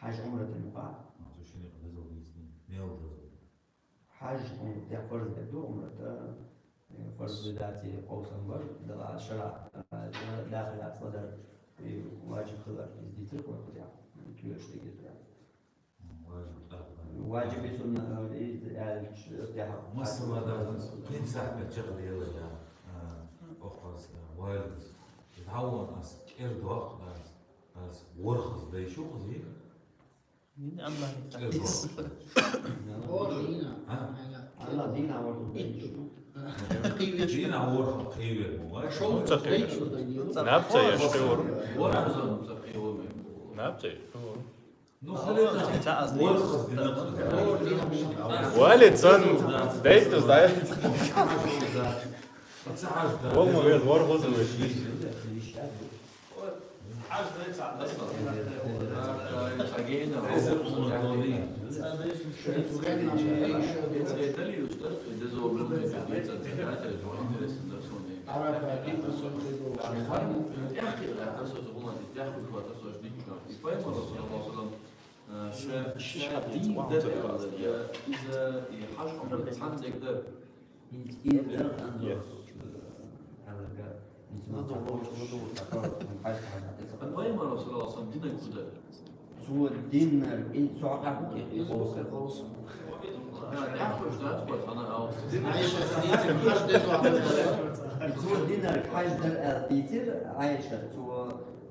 Хьаж Ӏумрата юкъа. Цу шинне къа дезал дийцини, мел дезал. Хьаж Ӏумрата фарз дерг ду, Ӏумрата, э, фарз ду, даци къовсам бар, дала шара, э, дахи ацла дар, э, важиб хилар, из дицир къой хузя, кюш дегиз дар. Важиб тӀаккха. Важиб и сунна, э, из алч, э, тяха. Масала, да, кин сахьбе чакъ дела я, э, охваз, э, вализ. Даван ас кер дох, ас, ас ворхаз дайшу хузик. Дин Аллах. Аллах дин аваргу. Дин аваргу кайвер. Шо ца кайвер? Наб ца яшкайвер. Наб ца яшкайвер. Ну, халета ворхаз дин. Вали цан дайту, да? Ол ма вез ворхаз веш. Пайхамар саллаллаху алейхи ва саллям динаг куда? Цу диннар, и цу акъа бу ки. Цу диннар, цу диннар хьаж дар ал дицир Айша, цу,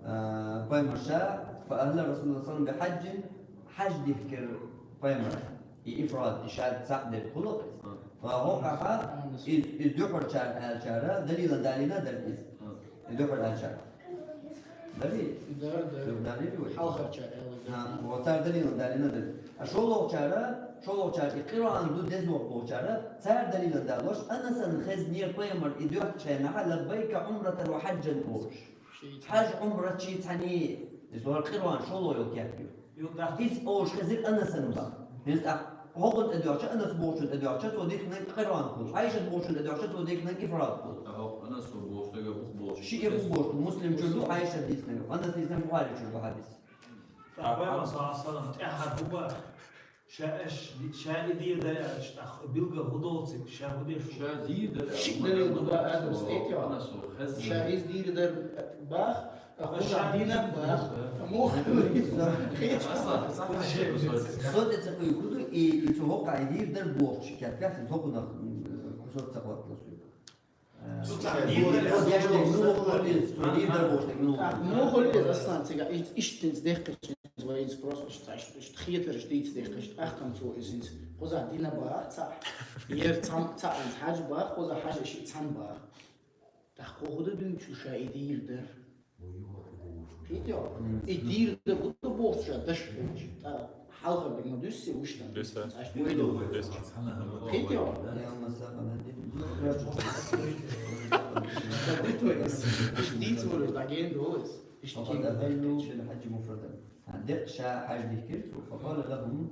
э, пайхамарша, فأهل رسول الله صلى الله عليه وسلم بحج, хьаж дихкир пайхамар. И ифрад, и шад сакъ дер хулукъ. Ва гъо къаха, из, из дуьхьарчар алчара, далилан далина дар из. Из дуьхьар алчара. Дали? Дар, дар. Далили вай. Хьалхарчар алчара. Ха, ва цар далилан далина дар. А шолохчара, шолохчар и Къуръан ду дезлох лохчара, цар далилан далош, Анасан хез нер пайхамар и дуьхьарча наха лаббайка умратан ва хьаджан ош. Хьаж умра чи цани, из вар Къуръан шоло йол кяпи. Из ош хезир Анасан ба. Из а хокъун тӀадоьгӀча, Анас бохучун тӀадоьгӀча, цо дихнаг Къуръан хул. Айшат бохучун тӀадоьгӀча, цо дихнаг ифрад хул. Анас бохучун тӀадоьгӀча, Бухари бохучун. Ши и бу бохучун, Муслим чур ду, Айшат дихнаг. Анас дихнаг Бухари чур ду хадис. Пайхамар саллаллаху алейхи ва саллям тӀехьа хӀуба, ша аш, ша и дир дар ач, ах, билгал худолци, ша худеш. Ша дир дар. Ши далил хӀуба адам стейт я. Анас хез. Ша из дир дар бах, Сот эцакъуй куду и, и цу гӀокъа и дир дар бохчи, кяпкяс и токунах, м, кусок цакъват ласуй. Цу ца дир дар бохчи, цу дир дар бохчи, ну. Мухули из асан цига, иш-, иштинц дехкачинц вайинц просто, иш-, иш-, иш-, хетарш дийц дехкач, ахкам цу изинц. Коза дина бах, ца. Ер цам, ца анц хьаж бах, коза хьаж иш цан бах. Тахкохуда дуьнчу ша и дир дар. Кхетё? И дир дар гуда бохча даш хилча. Та хьалха бигма дуьссе уштан. Дуьссе. Аш бойду. Дуьссе. Кхетё? Иш дийц вара даген долас. Иш وقد أهلوا بالحج مفردا. Декъ ша хьаж дихкир цу, فقال لهم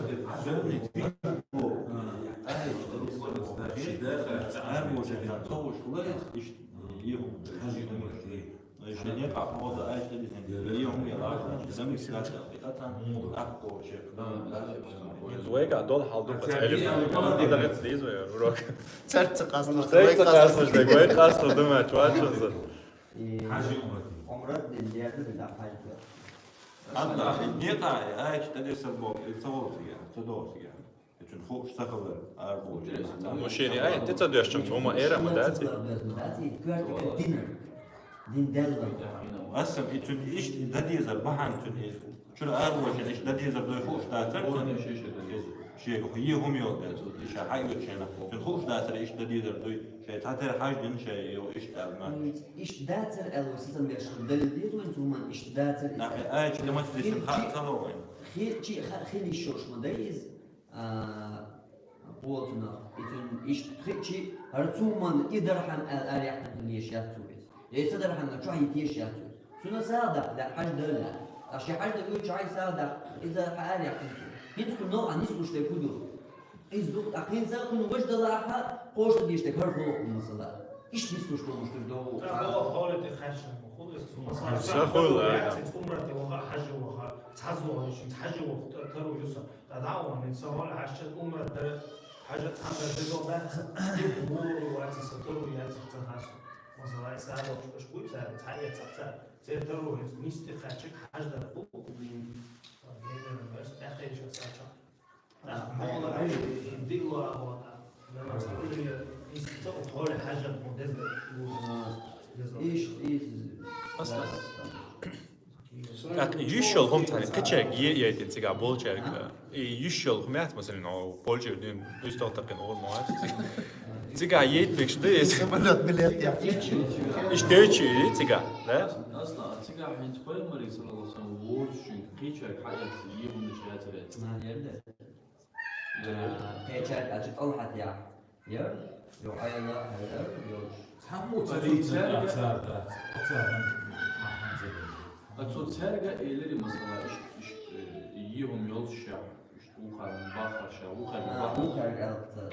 Вайга дол хьал ду, бас Ӏилма. Ада гӀиц дийз вай урок. Церт ца къаслуш, церт ца къаслуш, вай къаслуш ду ма, чувачунза. Хьажи умрат. Умрат дин дерди да хьажи. Ада, не та, ай, чта де сабо, и цавол сига, цадо сига. Итун хуш сахалар, арбу. Ну, шери, ай, ти ца деш чам, ума эра ма даци. Дин дел. Асам итун иш дадизар бахан тун. Чура арбу шен иш дадизар дой хуш дацар. Шери, ху е хум йол да. Иша хай ю шена. Тун хуш дацар иш дадизар дой. Шей татар хаж дин шей йо иш далма. Иш дацар эл васисан беш далил дизун цуман иш дацар. На, ай, чта мат дисин ха, цало вайн. Хи, чи, ха, хи ни шош ма дайз. А, полцунах. Итун иш хи чи, хар цуман и дархам ал аряхтан тун еш яцуриз. Эса дархам на чуа ит еш яцуриз. Суна сада, да хаж дала. Аши хаж да гу чай сада, иза ха аряхтан тун. Хинц ку но, а нис уж дай куду. Из ду, тӀаккха хӀинца кхунна важа далахьа, кхоша дийшта хӀара хӀулакх масала. Иштта бисуш болуш ду. Ца хо-, хьоле тӀе кхаьчна, хул из. Масала, ца хул, яц, ай. Умрате ваха, хьаже ваха, цхьа зугӀа, ишин хьаже ваха, та-, тару юса. Та дӀа ван, ца хьоле хьаьжча, умрат дара, хьажа цхьа дара, дезо бац, ву вац, са тару яц, ца хасу. Масала, са дохуш буй, ца, ца яц, ца, ца тару, мисте кхаьча, хьаж дара, бу. Генерал, баш, тӀаккха иша сача. Иш, иш. Так, йиш йолу хӀума цхьаьна кхечаьрга е, яйтина цигахь болчаьрга. И йиш йолу хӀума яц, масалан, о, болчаьрга дуьйна, уьстагӀ такхина гӀо ма вац. Цигахь яйтинарш ду иза. Самолёт билет я. Иштта йоцу цигахь, да? Аслан, цигахь хӀинца пайхамарий, саллаллаху алейхи ва саллям, вочу кхечаьрга хьаэца, е хӀуманаш яцара яц. Кхечаьрга аьлча тӀалхьатъяхь. Яр? Йо, Ӏела, хьайдар, йо. Цхьаммо ца цаьрга. Ацо цаьрга элири, масала, иштта, иштта, э, е хӀума йолчу ша, иштта вукхарна бахар ша, вукхарна бахар. Вукхарга аьлла ца.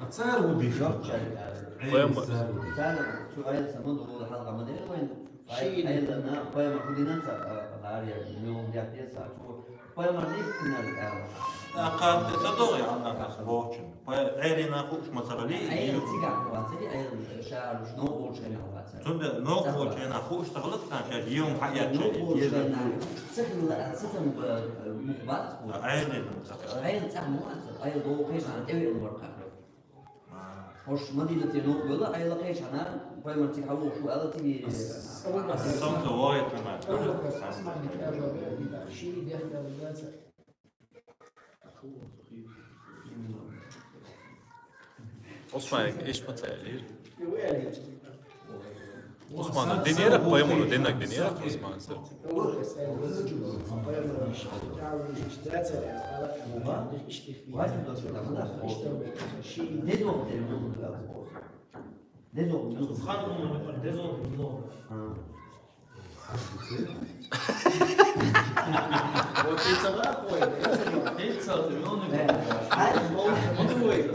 А цара хӀун дийшира? Йоккхачаьрга аьлла. Ӏела цара хӀун дийшира? Цара цу Ӏела ца ма ду, хьалха ма дера вайн. Ши Ӏелана, пайхамар хӀун дина ца, а, а, а, я, муьлхха дехьа ца, цу Пайхамар дихкинарг аьлла. ТӀаккха тӀе ца догӀу, Аллах Ӏазза ва Джалла. Пай-, Ӏелина хууш ма ца хилий? Ӏела цигахь вацара, Ӏела шахьар уьш новкъа волчу хенахь вацара. Цундела новкъа волчу хенахь хууш ца хилла цхьана шаьш, е хӀума хьаэцча, новкъа волчу хенахь ца хилла, ца ца ма ба-, муха бац хууш. Ӏелина ма ца хилла. Ӏела цӀахь ма вацара, Ӏела догӀу кхечахьана тӀевеана вара кхара. ХӀорш Мадинате новкъа велла, Ӏела кхечахьана, пайхамар цига хьавогӀуш ву аьлла, цига. Ас-, ас-, ас-, ас-, ас-, ас-, Ӏусман, иштта ма ца аьллера. Ӏусмана динера, пайхамара диннарг динера, Ӏусмана сар.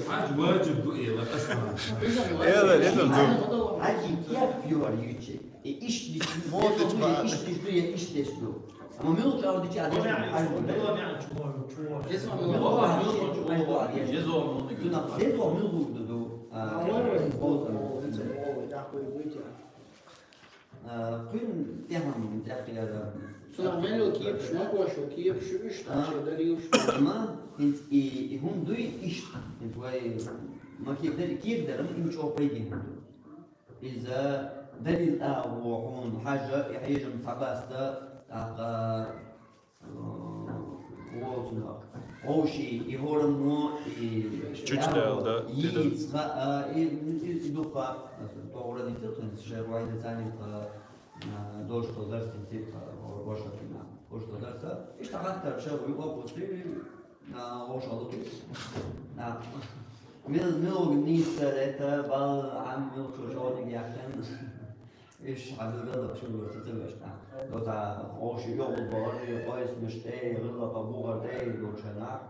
Хьаьжа важиб ду, эла, аслан. Эла, эла ду. Хьаьжа кеп юхар юьйцу. И иштта дича, мотич ма. Иштта дича ду, я иштта дича ду. Амма муьлхха чӀагӀдича а деш, хьаьжа ду. Дезо муьлхха ду, ду. А, кхуьнан тӀехьа, тӀехьа яра. Цунах мел йолу кепаш, макошо кепаш, уьш тӀе дарийла. Амма хӀинца и, и хӀума дуй иштта. ХӀинца вай ма кегадара, кегадара, амма и чӀогӀа пайденна хӀума ду. Иза далил агӀо хьуна хьажа, и хьежам схьабаста, тӀаккха, э, вовшийн, и хӀораммо, и чуьчдал, да, йийца хаьа, и, и, и дукха, тохара дитира, тхан шайх вайна царниг тха, э, дошхо дарс дитира, тха, вошакхина. Вошакхо дарса, иштта хаттар шайх вуй, вовшийн, А, вовшах лукхуьйту. А. Мил-, милуг нийса лета, бал, Ӏам, милчо чӀогӀа яьккхина. Иш хьан билгал дац, шу вара ца ца вешта. Дота, вовшийн йогӀуз бахар, и къойсамаш тӀе, гӀиллакха бухар тӀе, и долчу хенахь.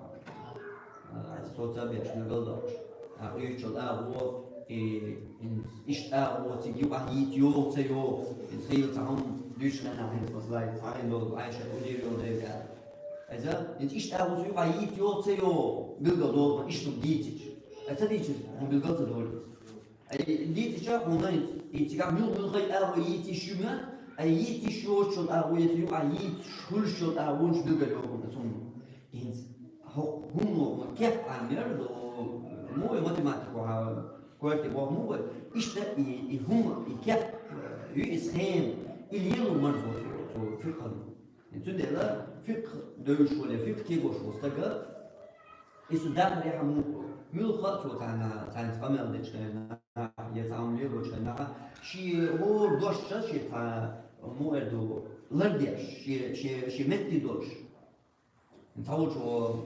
А, со ца беш, билгал дац. А, уьйчул агӀо, и, ин, иштта агӀо, цига юкъахь йийца йогӀу, ца йогӀу. Иза хийла цхьа хӀума дуьйцучу хенахь, хӀинца, масала, цхьа хӀума долу, Ӏайша, удийр йолу дерг аьлла. Иза, иза иштта агӀо цу юкъахь йийца йогӀу ца йогӀу, билгал долу, иштта хӀума дийцича. Ай ца дийцича, хьуна билгал ца долу иза. Ай дийцича, хьуна иза, и цигахь муьлха-муьлхха агӀо йийца йиш ю ма, ай йийца йиш йоцучул агӀо, я цу юкъахь йийца хуьлуш йолу агӀо, вуьнчу билгал йогӀу хьуна цунна. ХӀинца хӀокху хӀумано ма кеп Ӏаммер, ну, мо и математико хьан коьрте боху ма вай. Иштта и, и хӀума, и кеп, э, ю иза хена, и лело марзо цо, цо фикъхьана. Цундела фикъхь девзаш волу я фикъхь кегош волу стага, иза дахарехь мо, муьлхха а цо царна, царна къамел дечу хенахь, я цхьа хӀума лелочу хенахь, шен хӀора дош ша, шен цхьа муэр ду, лардеш, шен, шен, шен метте долуш. Цхьа волчо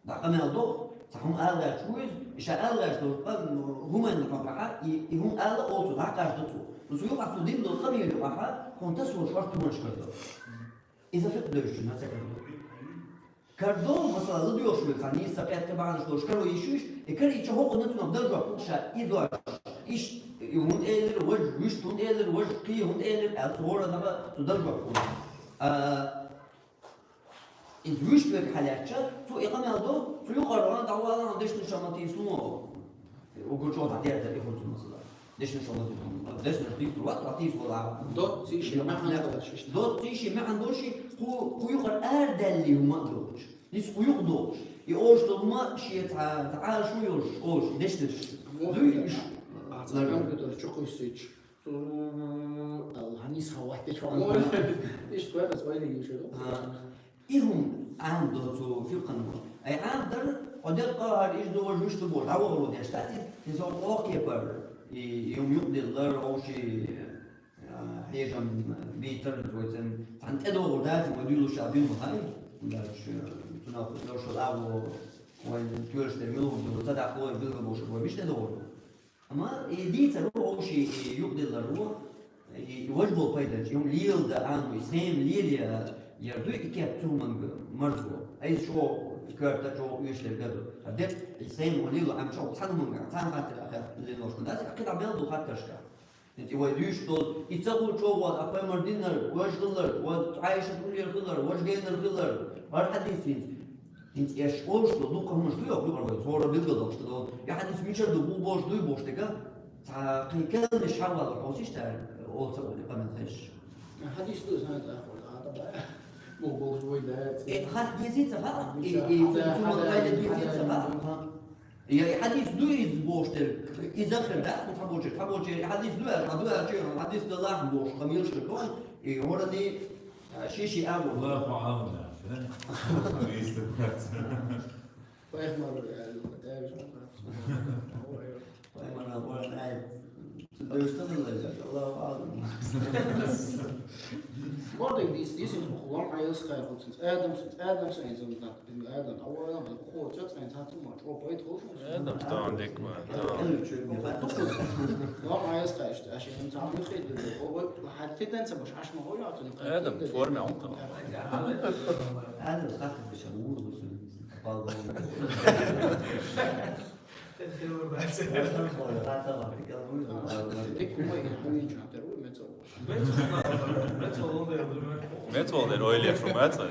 дӀа къамел до, цхьа хӀума ала гӀерташ ву иза, и ша ала гӀерташ долу къам хӀуманна хьокъахь, и, и хӀума ала олу цо, дӀакъаьжда цо. Ну, цу юкъахь цо дина долу къамел юкъахь, хьуна тасо шорта хӀуманаш карадо. Иза фикъхь девзачунна ца карадо. Кардо, масала, ладоьгӀуш вай, цхьа нийса пӀаьткъе бахьанаш долуш каро йиш ю, и карийча хӀокхунна цунах дала жоп луш ша, и дош. Иш, и хӀунда элира, вож, вуьшта хӀунда элира, вож, кхин хӀунда элира, аьлла, цу хӀоранна цу дала жоп луш. А, иза вуьшта верг хьалаьцча, цо и къамел до, цу юкъара ван дӀавала, дешнаш ма тийсало. Угу чӀогӀа дӀадерзар и хӀума цунна, масала. Дешнаш ма тийсало. Дешнаш тийсало, вац, вац, тийсало. Доццийши маьӀна долуш. Доццийши маьӀна долуш, кху, кху юкъара арадаьллий хӀума а долуш. Нийса кху юкъа долуш. И олуш долу хӀума шен цхьа, цхьа Ӏалашо йолуш, олуш, дешнаш. Дуй уьш? А, цхьа компьютер чу кхуьссича. Цу, Алла, хьанийса хьан ваттича хьо. Иштта вай, ас вайниг йиш ю. А, и хӀума Ӏамадо цу фикъхана. Ай Ӏамадар, хьо деккъа хӀара иш ду, важа вуьш ду боху, дӀавахаро деш дац иза. Иза хьо кхокхепара, и, и хӀума юкъадиллар, хьовший, а, хьежам бийцар, вайцан цхьаьна тӀедогӀур дац, вай дуьйлуш а дуьйна ма хаий. Дальш, цунах лоьршал агӀо, вайн тоьлаш дерг мила хӀума ду, ца даккха вай билгал бохуш, вай мича тӀедогӀур ду? Амма и дийцар ву, хьовший, и юкъадиллар ву, и, и важа болу пайдачу, и хӀума леладан Ӏамо, и схема лелаяр дуй, и кеп цу хӀуманга марзо. Айса чӀогӀа коьрта чӀогӀа оьшург ду. ХӀара дерг и схема хьо лело Ӏамо чӀогӀа цхьана хӀуманга, цхьана хаттар ахь лелош ма дац, кхидӀа мел ду хаттаршка. ХӀинца и вай дуьйцуш долу, и ца хуьлу чӀогӀа, а пайхамар диннар, важа хилар, вай Ӏайшат уллера хилар, важа генара хилар, хӀара хьадис хӀинца. ХӀинца эш олуш долу дуккха хӀуманаш ду йоху юкъара вай, хӀора билгал долуш ду. И хьадис мичара ду, бу божа дуй бохуш дерг, цхьа кхин керланаш хьавалла хьовсийша цара, олу ца олу къамел хезаш. Хьадис ду, сан тӀаккха, а, тӀаккха. Бу божа вай дац. Э, хатта дезий ца хаьа? И, и, цу хӀуманна пайда дезий ца хаьа? Я и хьадис ду иза бохуш дерг, иза хир дац, цхьаболчеран, цхьаболчеран и хьадис ду аьлла, ду аьлла, хьадис далахь бохуш, къамелаш хир бу, и хӀоране, а, ши-ши а бу. Аллаху аълам, да? Есть такое. Пайхамар, э, э, Пайхамар, Аллаху аълам. Мордик дис, дис, лом Ӏелас кхайкху цунца. Адам, Адам сайн зам дат, Адам, Адам, Адам, хо, чат сайн цац ма, чо пайт хо. Адам стон дик ма. Лом Ӏелас кхайкху, аш ям цац ма хид, хо, хат тиден ца баш, аш ма хо, я цун. Адам, форма он. Адам, хат бешам, улу сун. Балбал. Мецвал дер ойла шу мецвал.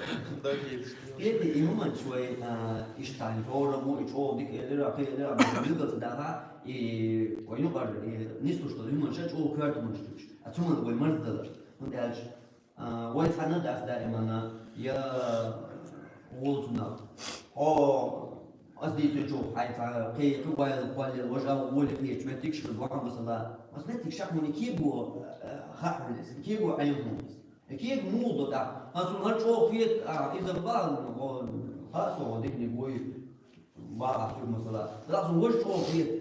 Кхета и хӀуманаш вай, а, иштта хьайн хӀораммо, и чӀогӀа дика элира, кхин элира, билгал ца даха, и вай юкъара, и нислуш долу хӀуманаш чӀогӀа коьрта хӀуманаш ду уьш. А цу хӀуманна вай марздалар. ХӀунда аьлча, А, вай цхьаьна дац даиманна, я гӀулцунах. Хьо, ас дийцинчух хьайн цхьа кхин, кхин вайл кхоллел, важа а воле кхечу меттигаш хир бу хьан масала. Ас меттигаш хьуна кего, а, хаьа хьуна иза, кего Ӏен хьуна иза. Э, кего муха до тӀаккха? Ас хьуна хӀара чӀогӀа хета, а, иза бан, хьо, хаьа со, хьо диканиг вуй, бан ас хьуна масала. Ас хьуна важа чӀогӀа хета.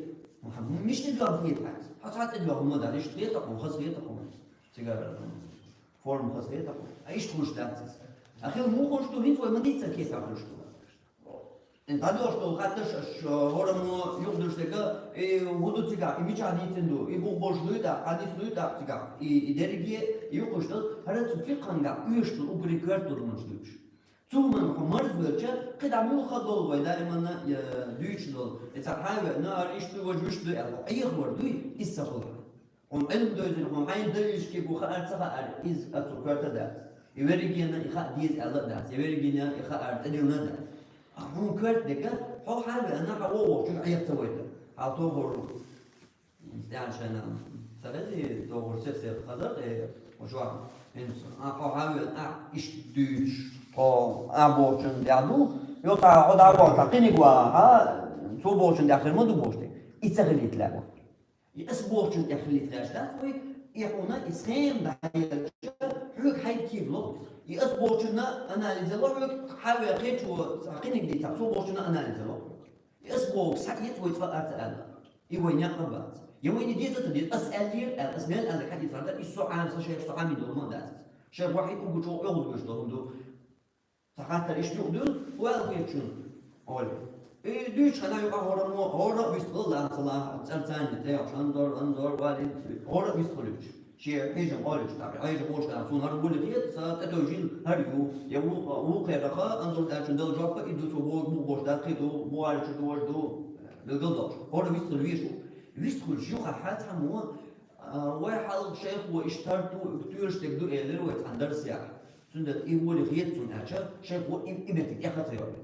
Мишта дуьхьал хета хьайца? Хьо цхьа тӀе дуьхьал ма дац, иштта хета хьуна, хаза хета хьуна. Цигара форма хаза хета хьуна. А иштта хуьлуш дац иза. А хила муха хуьлуш ду, хӀинца вай ма дийццара кепа хуьлуш ду. Э, дӀадоьлхуш долу хаттарш аша, э, хӀораммо юхадуьллуш дерг, э, хӀун ду цигахь, и мичахь дийцина ду, и бух болуш дуй тӀаккха, хьадис дуй тӀаккха цигахь, и, и дерриге, и юхуш долу, хӀара цу фикъхангахь оьшуш долу уггаре коьрта долу хӀуманаш ду уьш. Цу хӀуманна хьо марзвелча, кхидӀа муьлхха долу вай даиманна, э, дуьйцуш долу, и цхьа хьан веана, ара иштта ду, важа вуьш ду аьлла, Ӏехавар дуй, иза ца хуьлу. Хьуна Ӏилма девзина, хьуна хьайна далилашкахь бу хаар ца хаар, иза оцу коьрта дац. И верригенна и хаа деза аьлла а дац, и верригенна и хаар тӀедиллина а дац. А хьуна коьрта дерг, хьо хьан веана, хьан вогӀучуьнга Ӏеха ца вайта. Хьал тохур, тӀаьхьа шайна ца хези, тохур сесер хазар, э, хьо чохь, хӀинца, а, хьо хьан веана, а, иштта дуьйцуш, хьо, а, бохучун дӀа ду, йо, цхьа, хьо дӀа вахана, цхьа кхиниг ваха, цо бохучун дӀа хир ма ду бохуш дерг. И ца хилийта лаьа. И ас бохучун тӀехь хилийта гӀерташ дац вай, и хьуна и схема дӀаелча, хьоьга хьайга кийра ло. И ас бохучунна анализ ло хьоьга, хьан веа кхечо цхьа кхиниг дийцахь, цо бохучунна анализ ло. И ас боху схьаэца вай цкъа а ца аьлла. И вай некъ а бац. Я вайна деза а ца деза, ас аьллера аьлла, ас мел аьлла хьан дийцар дара, и со Ӏама, сан шайх, со Ӏамийна долу ма а дац. Шайх вахьид уггар чӀогӀа оьгӀаз веш долу хӀума ду. Цхьа хаттар иштта юкъадуьллу, ваьлла хетачун, олу. И дуьйцучу хенахь юкъа хӀораммо, хӀора а вистхила, лан ца лан, цӀарца а ца яхаш, Анзор, Анзор, вали, хӀора а вистхила уьш. Шен хьежам олуш тӀаккха, хьежам олуш тӀаккха, суна хӀара гули хета, сан тӀетовжийла хӀара ю, я ву-, вукхераха, анзор аьлча дала жоп, и ду цо бо-, бу-, бош даккхий ду, бу аьлча ду, вож ду, билгал долуш. ХӀора вистхуьлуш ву. Вистхуьлуш юхахьа цхьаммо, а, вай хьалха шайхо иштта хӀара ту-, тоьшург ду элира вай цхьана дарсехь. Цундела и гули хета суна аьлча, шайхо и, и меттиг тӀеха ца йолуьйту.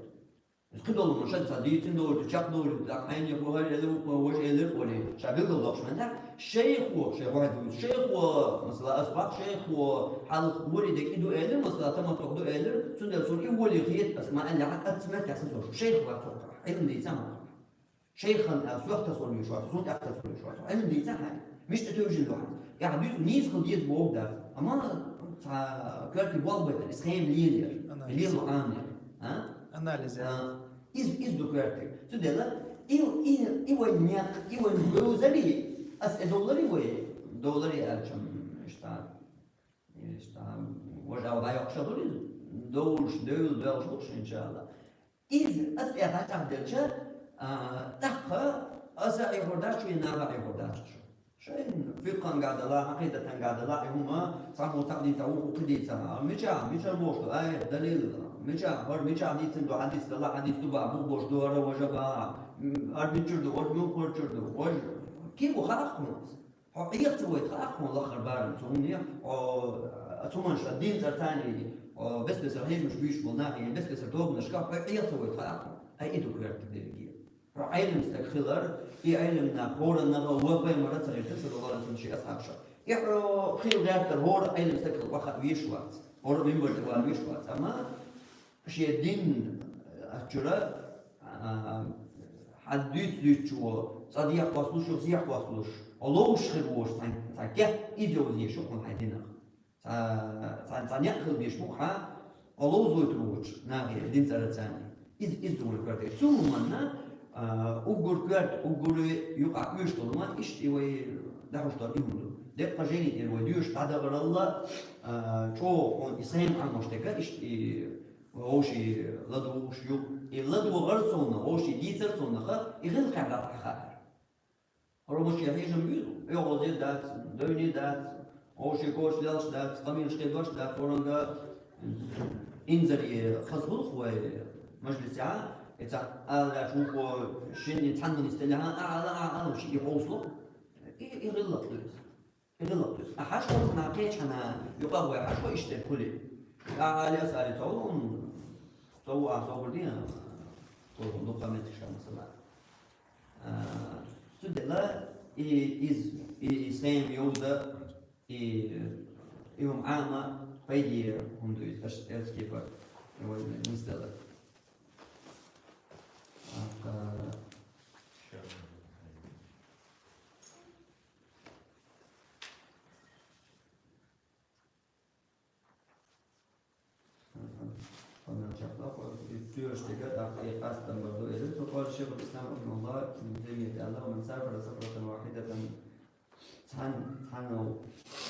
Иза кхидолу ма шайн ца дийцина долчу, чекхдолчу, тӀаккха хьайна ву хӀара элира, вукхо важа элира олий, ша билгал доккхуш мел даьхьа, шайхо, шайн вахьа дуьйцу, шайхо, масала, ас баккха шайхо, хьалха вали дерг и ду элира, масала, таматтуӀ ду элира, цундела суна и вали хета, ас ма аьллехь, ас ца меттехь сан сов, шайх вац хӀокху, Ӏилма дийца хӀокху. Шайхан ас сох тасор вуьйш вац, суна тӀаккха тасор вуьйш вац, Ӏилма дийца хьайн. Мишта тевжина ду хьан? ТӀаккха дуьйцу нийса хила деза боху дац. Амма цхьа коьртиг болх байтар, иза хема лелаяр. Анализ. Лело Ӏамаяр. А? Анализ. А, иза, иза ду коьртиг. Цундела, и, и, и вайн некъ, и вайн бевзари, ас э довлари вай, довлари аьлча, м, иштта, иштта, важа дӀайоккхуш а хуьлу иза. Довлуш, девлла, доьлхуш луш, иншалла. Иза ас тӀе дӀачӀагӀделча, а, тӀаккха аса Ӏехур дац шу, я наха Ӏехур дац шу. Шайн фикъханга дала, Ӏакъидатанга дала, и хӀума цхьаммо цхьаъ дийца, вукхо кхин дийца. Мичахь, мичара бохуш ду, аят, далил, мичахь, хӀара мичахь дийцина ду, хьадис дала, хьадис ду бах, муха бохуш ду, хӀара важа бах, м, хӀара мичара ду, важа муьлххачуьра ду, важа кхин бу хаьа хьуна иза? Хьо Ӏеха ца вайта хаьа хьуна лаххара барам цу хӀумане, хьо, а, цу манша дин цӀарца а, хьо бес-бесара хьежамаш буьйцуш болу нахе, бес-бесара тобанашка хьо Ӏеха ца вайта хаьа хьуна. Ай, и ду коьртиг дерриге. Хьо Ӏелам стаг хилар, и Ӏелам нах хӀораннах а ван пайхамар а ца гӀиртира, саллаллаху Ӏалайхи ва саллам, шен асхьабашах. И хьо хила гӀертар хӀора Ӏелам стаг хила ваха веш вац, хӀора минбар тӀе вала веш вац. Амма шен дин, а, чуьра, а, хьан дуьйцу дуьйцучо, цкъа дехьа кхоссалуш, юха сехьа кхоссалуш, хьо ловш хир волуш цхьаьн, цхьаьн кехат иза йовза езаш ю хьуна хьайн динах. Цхьа, цхьа, цхьа некъ хила дезаш бу хьан, хьо ловзуьйтур воцуш, нахе дин цӀарца а. Иза, иза ду вайн коьртиг. Цу хӀуманна, а, уггар коьрта, уггаре юкъахь оьшуш долу ма, иштта и вай дахуш долу и хӀума ду. Деккъа жайни тӀера вай доьшуш дӀадахаралла, а, чӀогӀа хьуна и схема Ӏамош дерг, иштта и вовший ладугӀуш ю, и ладугӀар цунна, вовший дийцар цуннаха, и гӀиллакхехь дӀатӀахаьара. ХӀара мичахь хьежам буьйцу, оьгӀазе дац, девне дац, вовший коча лелаш дац, къамелаш кхидош дац, хӀоранга инзаре хаза гӀуллакх вай мажлисехь, и цхьа ала лаьтташ вукхо шинне цхьанна нисделлехь, а, ала, а, ала, ши и хьовсало. И, и гӀиллакх ду иза. ХӀинца а хьаьжча, нах кхечхьана юкъа вай хьаьжча, иштта кхуьли. ТӀаккха али аса али ца волу, ца ву а собар дина, кху дукха меттигаш масала. А, цундела и, из, и, и схема йовза, и, и хӀума Ӏама пайде хӀума ду иза, аша элцкепа, вай нисдала. ТӀаккха Амма чекхдоккху, и тоьшург дерг тӀаккха и къастам бар ду, элира цо. Къала шайхул ислам рахьимахуллахӀ, Ибн Таймият аьлла: «Ман сафара сафратан вахьидатан», цхьана, цхьана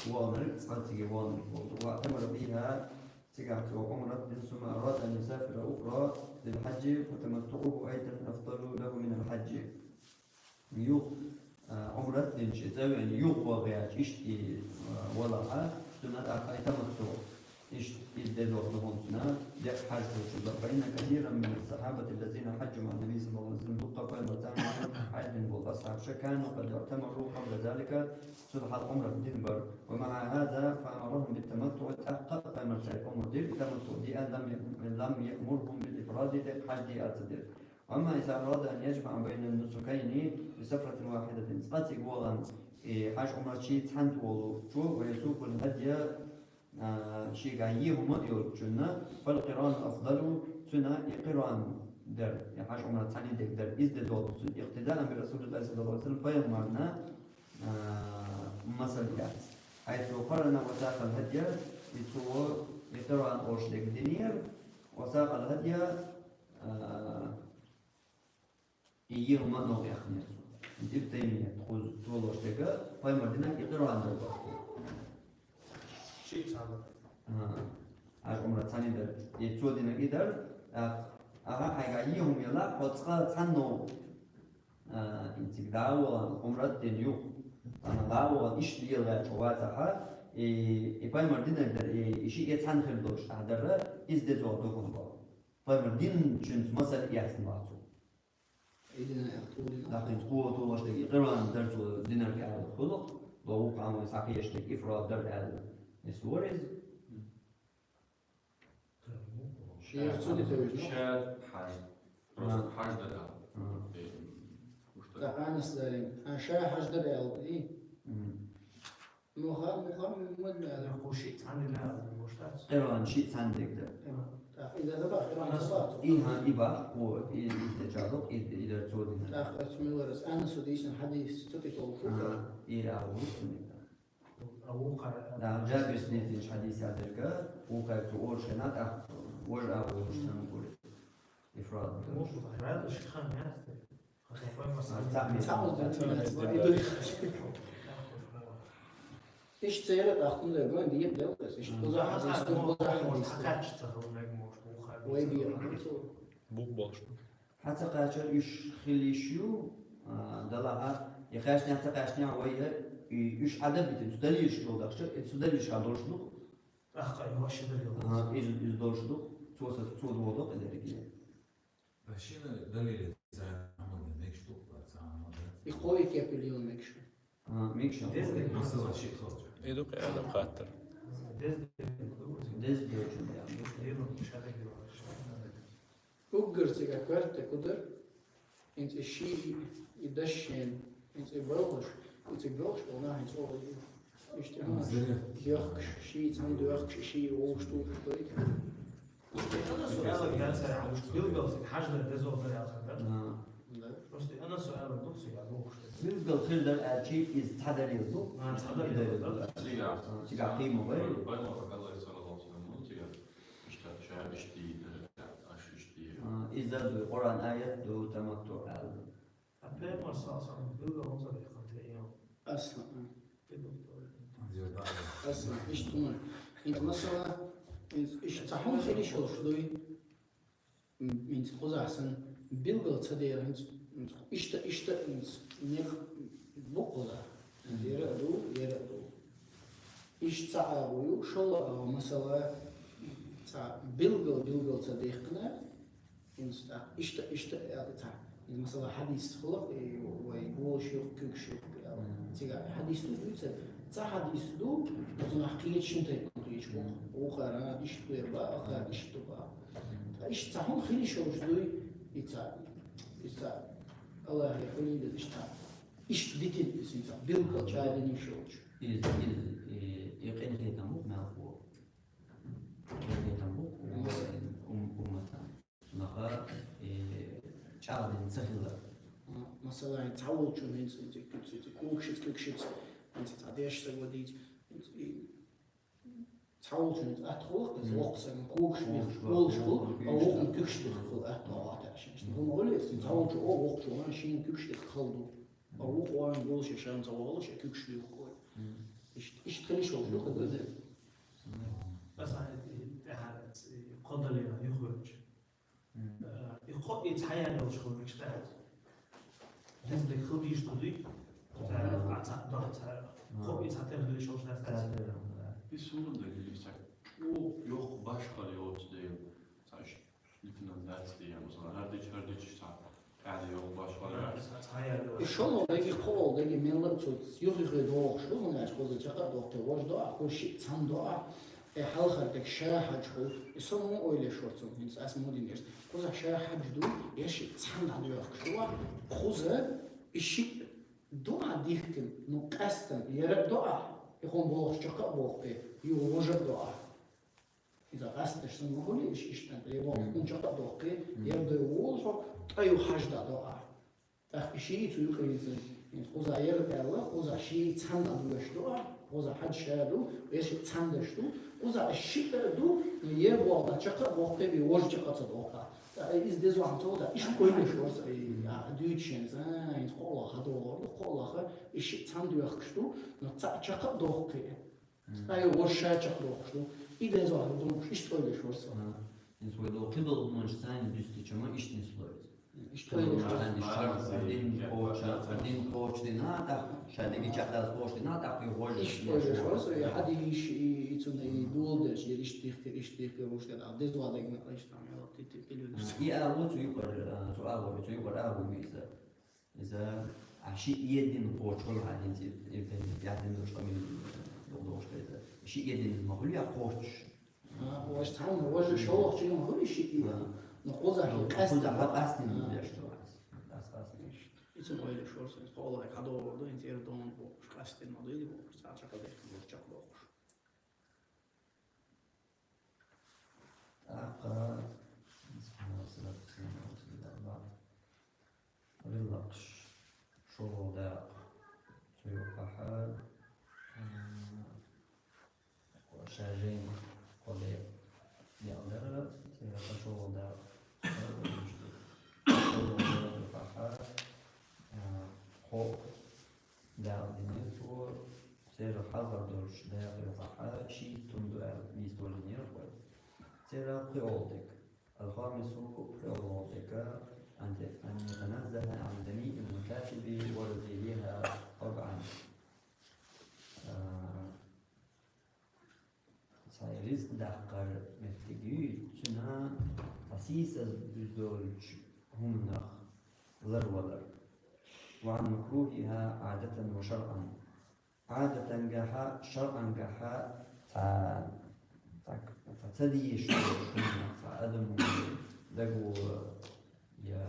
ваханарг, цкъа цига ваханарг волу, «ва аътамара фихӀа», цигахь цо Ӏумрат дина, «сумма арада ан юсафира ухра лил хьаджи, фатаматтуӀуху айдан афдалу лахӀу минал хьаджи». Юха, а, Ӏумрат динчу цӀа веана юха ваха гӀерташ иштта и, а, валахь, цунна тӀаккха и таматтуӀ иштта иза деза ду хӀунда цунна, декъа хьаьж долчу. فإن كثيرا من الصحابة الذين حجوا مع النبي صلى الله عليه وسلم, дуккха пайхамарца хьаьж дина болу асхьабаш, كانوا قد اعتمروا قبل ذلك, цул хьалха Ӏумрат дина бара. ومع هذا فأمرهم بالتمتع, тӀаккха а пайхамарца Ӏумрат дира, таматтуӀ диъна, لم ي-, لم يأمرهم بالإفراد, декъа хьаьж диъна ца дира. وأما إذا أراد أن يجمع بين النسكين بسفرة واحدة, цкъа цига вахана, и хьаьж Ӏумрат шиъ цхьаьна волучу, ويسوق الهدي, а, шега е хӀума а йолчунна, فالقران أفضل, цунна и къиран дара, и хьаьж Ӏумрат цхьаьна дерг дара, иза де долу цунна, اقتداء برسول الله صلى الله عليه وسلم, пайхамарна, а, масал яц. حيث قرن وساق الهدي, и цо и къиран олуш дерг динера, وساق الهدي, а, и е хӀума а новкъа яьккхинера цо. Ибн Таймият, кхуза толош дерг, пайхамар динарг и къиран дара боху. Шиъ цхьаьна. Ага. Хьаьж Ӏумрат цхьаьна дара. И цо динарг и дара, тӀаккха, ага, хьайга е хӀума елахь, хьо цкъа цхьанна, а, и цига дӀа а вахана, Ӏумрат дина юха. Ана лаво ишт лела чувацаха, и, и пайхамар динар дар, и, и ши я цхьан хир долуш а дарра, из дезо духун бо. Пайхамар дин чунц масал ясн бацу. Идина яхтули. Дахин къувату вашта, и Къуръан дарцу динар кяла хулук, логу къаму сахиешта ифрад дар аьлла. Эс ворез. Шер цуди тевиш, ну? Шер хаж. Просто хаж дара. Мгм. Э, уж так. Так, Анас дарин. А, шер хаж дара аьлла, и? Мгм. Муха-, Мухаммад аьлла. Ку ши цхьан дина аьлла, может, так? Къуръан ши цхьан диг да. Так, и да, да, ба, Къуръан да, ба. И, ха, и ба, ку, и, и да чадо, и, и да цо дина. Так, ас миларас Анасу дийсин хадис, цо ти толку. Ага, и ра, у, и да. Да, Джабир снитин хадис ядерга, у как-то оршена, так, вож а оршена, говорит. Ифрад. Может, раза шихан мясо. Хасапай масал. Цамыз да, цамыз да. Иш цера тахтун да гон диет делкас. Иш поза хадис, поза хадис. Хакачца хавнаг может, у хадис. Вай би. Бух болш. Хьаца кхачар уьш хилиш ю, а, далагьа, я кхачня, хьаца кхачня вай я, и уьш адаб битин, цу далилш долдахча, и цу далилш ха долш ду. Ахка, и ваша далил. Ага, из, из долш ду, цо са, цо ду водо, и дерги. Башина далили за Ахмада мекш ду, за Ахмада. И хой кепилил мекш. А, мекшан. Масала ши хилча. Иду къяда хаттар. Дез дочун я. Уггар цига карта кудар, инц и ши и дашен, инц и балгаш, и ци балгаш, она инц о. Иште ана. Дёхкш, ши цан дёхкш, ши о, что, что это? Просто ана суала яцара, а уж билгал син хажда дезо дар яхар, да? Да. Просто ана суала духсу я духсу. Билгал хирдар ачи из цадарил ду. А, цадарил ду, да? Цига. А, цига химу бай. Пайхамар Аллах саллаллаху алейхи ва саллям, ну, цига. Ишта, ша, ишти, да, аш, ишти. А, из да ду Къуръан аят ду таматту ал. А пайхамар саллаллаху алейхи ва саллям билгал он цадарил хантре я. Аслан. Аслан, ишт туман. Инц масала, инц ишт цахун хили шолш дуй. Инц хуза сан билгал цадер, инц, инц ишта, ишта, инц нех бу хуза. Ера ду, ера ду. Ишт ца агую, шола а масала, ца билгал, билгал цадехна, Инста, ишта, ишта, я, ца. Ин масала хадис хулак, э, вай, гол шух, кук шух, я. Мгм. Цига хадис ду, ду, ца. Ца хадис ду, ца нах киет шин тай кун киет шух. Мгм. Ухара, ишт ду, я, ба, аха, ишт ду, ба. Мгм. Та ишт ца хун хили шух ду, и ца. И ца. Аллах, я, хули да, ишта. Ишт дитин, и син ца. Билгал чадин шух. Из, из, э, якъин хетам, мал ху. Якъин хетам, ум-, умматан. Наха, э, чӀагӀдина ца хилар. Масала, цхьа волчун хӀинца, хӀинца, хӀинца, хӀинца, кукшиц, кукшиц, хӀинца цхьа деш ца вадиц, хӀинца, и, цхьа волчун хӀинца атхулах, хӀинца, мгм, воккха саг, кукш, кукш, волш, воккха, воккха, воккха, кукш, кукш, воккха, атхулах, атхулах, шин. Мгм. ХӀума гӀоле, цхьа волчу, о, воккхачу, а, шин кукш дехка хала ду. А, мгм, воккха ван волш, шан ца вогӀалаш, а, кукш дехка. Мгм. Ишт-, ишт хилиш волчу, мгм, хала ду. Мгм. Аса, э, тӀехьа, э, кхо далила юхавелча. Мгм. Э, и кхо, и цхьа ян йолчу хила мегаш дац. Деза дерг хила дийш ду дуй? Цара, а, цхьа, дора цара. Мгм. Кхо, и цхьа тера хила йиш йолуш дац. Цхьа тера, да. И суна дерг хила йиш дац. О, йоху башхалла йоцу дела. Цхьа иш дифференциация дела. Масала, хӀара дича, хӀара дича цхьа. Кхаьда йоху башхалла. Цхьа, цхьа ян йолуш. И шолгӀа дерг, кхоалгӀа дерг, мелла а цо юххе догӀуш ду, хӀунда аьлча кхуза чекх а доккхий вож до а, кхуза шиъ цхьаьна до а. Э, хьалхара дерг ша хьаьжча хуьлу. И со муха ойла еш вара цунна, хӀинца ас муха дина ерш. Кхузахь ша хьаьжча ду, ерш цхьаьна дӀадоьхкуш ду ахь. Кхуза и шиъ ду ахь дихкина, ну, къаьстина, яра а до ахь, и хӀума бохуш чекх а боккхий, юха вожа а до ахь. Иза къаьсташ санна ма хуьлу, иш-, иштта, тӀе боху, хӀума чекх а боккхий, яра дой волу хьо, ткъа юха хьаьжча дӀадо ахь. ТӀаккха и шиъ цу юкъа йийцина, хӀинца кхуза яра аьлла, кхуза шиъ цхьаьна дӀадоьхкуш ду ахь, кхуза хьаьжча ша ду, вешан цхьаьна деш ду, кхуза шиъ а ду, яра боху дӀа чекх а боккхий, бен вожа чекх а ца доккху ахь. ТӀаккха иза деза вахана ца ву, тӀаккха иштта кхойдеш вара со, и, а, дуьйцуш хӀинца, а, хӀинца кхоалгӀа хьадогӀур ду, кхоалгӀа и шиъ цхьаьна доьхкуш ду, но цхьаъ чекх а доккхий. Мгм. Ткъа юха вожа ша чекх доккхуш ду. И деза вахана ду, иштта ойла еш вара со. Ага. ХӀинца вай доккхий долу хӀуманаш царна дуьстича ма иштта нисло иза. Иштта ойла йолуш, ша дин кхочу, ша дин кхочу дина, тӀаккха ша дин чекхдаллалц кхочу дина, тӀаккха и гӀожа. Иштта ойла йолуш, со и хьадийша, и, и цунна и доладелча, и иштта дихкира, иштта дихкира, вуш дера, а деза вадайг ма къайча там, я, ти, ти, ти, ти. И агӀо цу юкъара, а, цу агӀо, цу юкъара агӀо ма иза. Иза, а ши а дин кхочу хӀума хьадинца ир, ир дин, я дин долуш къамел, догӀу долуш хеза. Ши а дин ма хуьлу я кхочуш. А, ваш цхьанна, ваш шолгӀачу йина хуьлу ши а? А. Ну, кхузахь, ну, къаьстина, кхузахь къаьстина, а, деш ду ас. Ас, ас, ас. Ицун ойла шорсанца, кхолай хьадогӀур ду, хӀинца эр дон бохуш, къаьстина ма дуьйли бохуш, цхьа чакхдеш, вуш чакхдохуш. ТӀаккха, гӀиллакхаш, шолгӀа дакъа, цу юкъахь, а, ша жайна кхо дакъа декъадара, церан шолгӀа дакъа, шолгӀа дакъа юкъахь, а, кхо дакъа динера цо, церан хьалхара долчу дакъа юкъахь шийтта хӀума ду аьлла, нийса долийнера вай. Церан пхоьалгӀа дакъа. الخامس، пхоьалгӀа дакъа, أن، أن يتنزه عن دنيء المكاسب ورذيلها طبعا. А, цхьа ризкъ даккхар меттиг ю, цуьнан цхьа сийсаз дуьзна долчу хӀуманах ларвалар. وعن مكروهها عادة وشرعا. Ӏадатангахьа, шарӀангахьа цхьа, цхьа, цхьа ца дезаш долчу хӀуманах, цхьа адамо даго я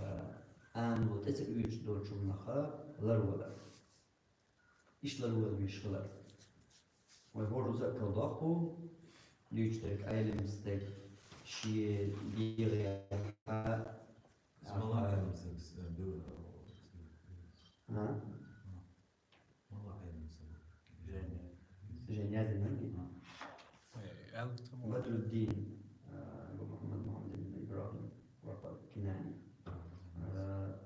амало тӀе ца оьцуш долчу хӀуманах ларвалар. Иштта ларвала везаш хилар. Вай хӀора руза а кхалдоккху, дуьйцуш дерг Ӏелам стаг шен дегӀехьа. Смола Ӏелам стаг, э, бу-, А? Смола Ӏелам стаг. Жайна. Жайна яздан нанги? А. Э, аьлла ца ма. Бадруддин, а, Мухаммад, Мухаммад ибн Ибрахим, Вакъа Кинани. А,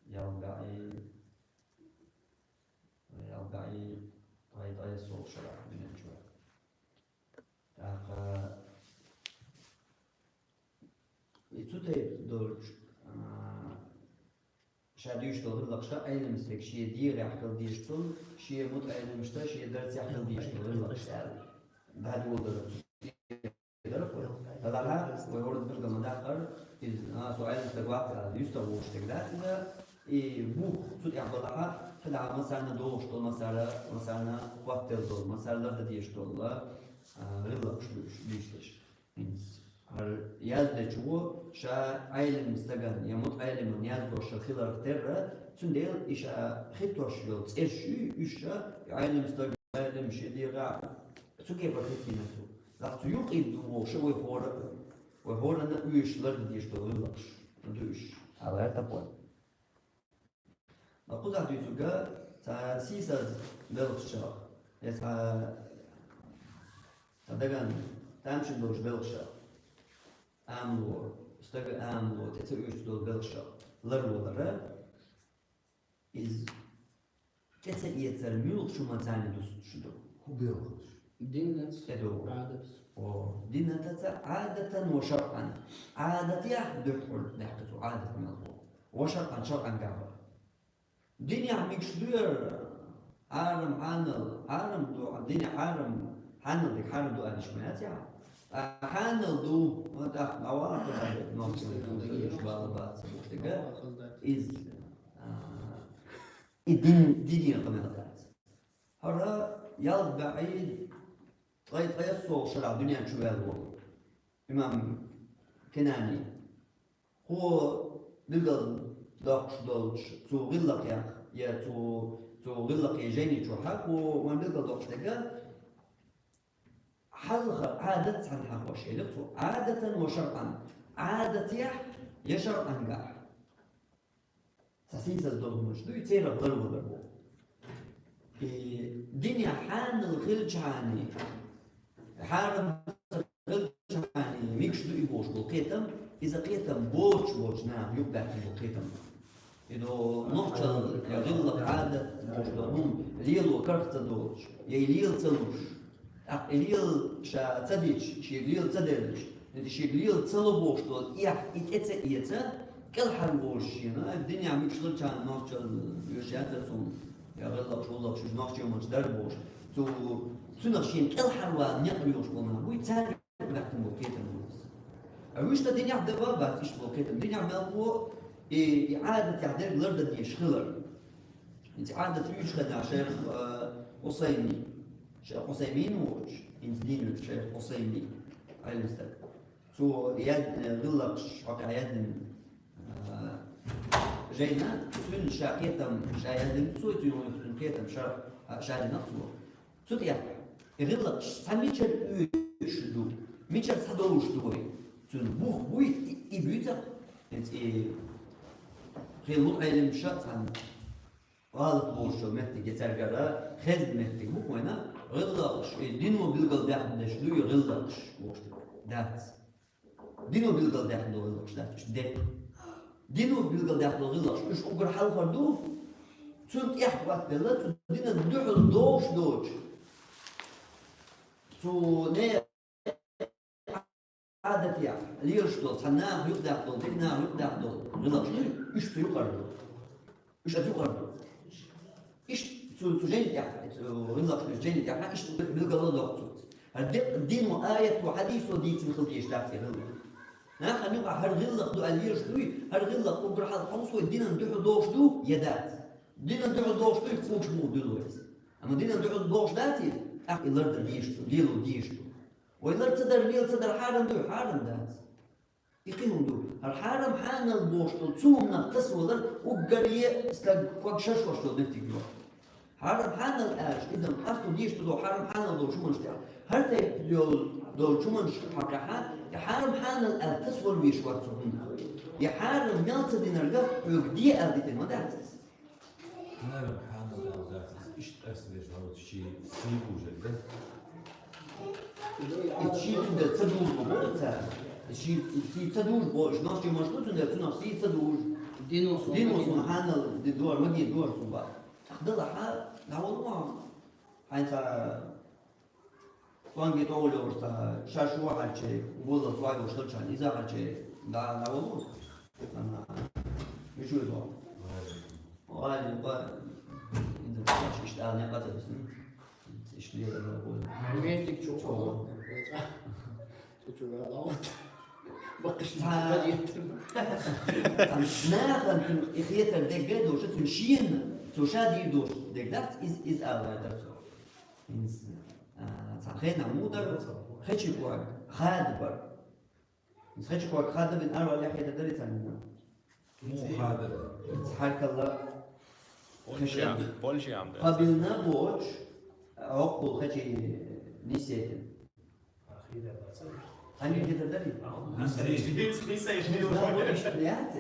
ялбаӀи, ялбаӀи, ткъе, ткъе солгӀа шарахь дуьнен чу. ТӀаккха и цу тайпа долчу, а, ша дуьйцуш долу гӀиллакхаш, Ӏелам стаг шен дегӀехь хила дезаш долу, шен мутаӀеллимашца, шен дарсехь хила дезаш долу гӀиллакхаш аьлла, дӀадоладар дара вай. Делахь вай хӀорда билгал ма даккхара, иза, а, со Ӏелам стаг вац аьлла, юьстах волуш стаг дац иза, и бух цу тӀехь балахь, хӀинца массарна догӀуш долу, массара, массарна хӀоттаделла долу, массара лардан дезаш долу, а, гӀиллакхаш ду уьш, дуьйцуш дерш. ХӀинца хӀара яздечо ша Ӏелам стагана я мутаӀеллимана яздеш хиларх терра, цундела и ша хӀиттош йолу цӀерш ю, уьш ша и Ӏелам стаг, Ӏелам шен дегӀахь, цу кепара хӀиттийна цо. Лахь цу юкъе ду вовшах вай хӀора, вай хӀоранна а уьш лардан дезаш долу гӀиллакхаш ду уьш. Ала тапой. Ма кхузахь дуьйцург цхьа сийсаз белхаш чохь, я цхьа, цхьа даган тамашийна долуш белхаш чохь, амало, стага амало тӀе ца оьцуш долу белхаш чохь ларвалара, иза тӀе ца эцар муьлхачу хӀуманца а дустуш ду? ХӀун белхаш? Диннаца, тӀедогӀу. Ӏадатаца. О, диннаца, Ӏадатан ва шарӀан. Ӏадатехь дуьххьал даьккхи цо, Ӏадат мел бу. Ва шарӀан, шарӀангахь а. Динехь мегаш ду яра, хьарам, хьанал, хьарам ду, динехь хьарам, хьанал дерг хьарам ду аьлла ма яц ахь. Ткъа хьанал ду, ма тӀаккха ма вала, ма бала бац ца бохуш дерг. Иза, а, и дин, динан къамел дац. ХӀара ялх бӀе ткъе, ткъе солгӀа шарахь дуьнен чу ваьлла волу имам Кинани. Кхо билгал доккхуш долчу цу гӀиллакхех, я цу, цу гӀиллакхе жайни чу хьакхо ван билгал доккхуш дерг, хьалха Ӏадат цхьаьна хьахош элира цо. Ӏадатан ва шарӀан. Ӏадатехь я шарӀангахь. Цхьа сийсаз долу хӀуманаш ду, и церан ларвалар бу. И динехь хьанал хилчахьана, хьарам хилчахьана, мегаш ду и бохуш болу кхетам, иза кхетам боцуш болчу наха юкъабаьхкина болу кхетам. И до нохчалла я гӀиллакх, Ӏадат бохуш долу хӀума лело карах ца доцуш, я и лела ца луш, тӀаккха и лела ша ца дича, шега лела ца деллаш, и шега лела ца ло бохуш долу эхь и тӀе ца эца, кӀелхьарволуш шена, динехь мичахь хилчарна нохчалла йолуш яцара суна, я гӀиллакхаш, гӀуллакхаш уьш нохчийн мача дара бохуш. Цу, цунах шена кӀелхьарвала некъ йолуш болу нах буй, цаьрга баьхкина болу кхетам бу иза. А вуьшта динехь дан бан бац иштта болу кхетам. Динехь мел бу и, и Ӏадатехь дерг лардан дезаш хилар. Иза Ӏадат юьйцуш хенахь шайх, а, Усайми, шайх Усаймин воцуш, иза дийна шайх Усайми, Ӏелам стаг. Цо яз-, э, гӀиллакхаш хьокъехь яздина, а, жайна, цуьнан ша кхетам ша яздина, цо цуьнан цуьнан кхетам ша, а, ша дина цо. Цу тӀехь и гӀиллакхаш цхьа мичара оьшуш ду, мичара схьадовлуш ду вай. Цуьнан бух буй, и, и буьйцу-кх, хӀинца и хила лу Ӏелам ша цхьаьна. ГӀалат болуш йолу меттиг я цаьргара, хезна меттиг бу-кх вайна, гӀиллакхаш, и дино билгалдаьхна дерш дуй гӀиллакхаш бохуш дац. Дино билгалдаьхна долу гӀиллакхаш дац, уьш де. Дино билгалдаьхна долу гӀиллакхаш, уьш уггар хьалхара ду, цунна тӀехь хӀоттаделла, цу динан дуьхьал догӀуш доцуш. Цу не Ӏадатехь лелаш долу, цхьа наха юкъадаьхна долу, дика наха юкъадаьхна долу гӀиллакхаш дуй, уьш цу юкъара ду. Уьш оцу юкъара ду. Иштта цу, цу жайна тӀехь, цу гӀиллакхаш долчу жайна тӀехь, иштта билгало доккху цо. ХӀара деккъа дино аято, хьадисо дийцина хила дезаш дац и гӀиллакх. Нахана юкъахь хӀара гӀиллакх ду аьлла лелаш дуй, хӀара гӀиллакх уггар хьалха хьовсо, динан дуьхьал догӀуш ду я дац? Динан дуьхьал догӀуш дуй, кхочуш муха дуьллу иза? Амма динан дуьхьал догӀуш дац иза, тӀаккха и лардан дезаш ду, лело дезаш ду. Вай лар ца дара, лела ца дара хьарам дуй? Хьарам дац. И кхин хӀума ду. ХӀара хьарам хьанал бохуш долу цу хӀуманах тасавалар уггаре стаг ког шаршош долу меттиг ю. Хьарам хьанал аьлча, иза къасто дийш ду хьарам хьанал долчу хӀуманаш тӀехь. ХӀара тайпа йолу долчу хӀуманаш хьокъехь, и хьарам хьанал аьлла тасавала везаш вац цу хӀуманах. И хьарам мел ца динарг хьоьга де аьлла дитина ма дац иза. Хьарам хьанал аьлла дац иза, иштта къаьстина деш хьо шен сий бужар, да? И ший цундела ца дужу боху цара. И ший, и ший ца дужу боху, уьш нохчий ма ду цундела, цунах сий ца дужу. Дино суна, дино суна хьанал, ди дора, маге дора суна боху. ТӀаккха далахьа, дӀаволу хьо. Хьайн цхьа цуьнга тӀе волуш цхьа шаьш ву хьаьрчий, волла цуьнга волуш хилчарна, иза хьаьрчий, да, дӀаволу. Ана, мича ву? Гали, ба, иштта ала некъа ца дисна. Иштта лела ала. Метик чу хьо. Чу чу ала. Баккхаш нахана цуьнан и хетар дегга а доша, цуьнан шена, цо ша дийр доша дегга дац, из, из ала дара цо. Иза, а, цхьана хенахь муха дара, хечи ког хадабар. Иза хечи ког хадабина аравала хетар дарий царна? Муха хадабар? Иза хьаркалла Польши ам, Польши ам да. Хабилна боч, хӀокхул хечи нисетина. Хьан хетар дарий? Яц.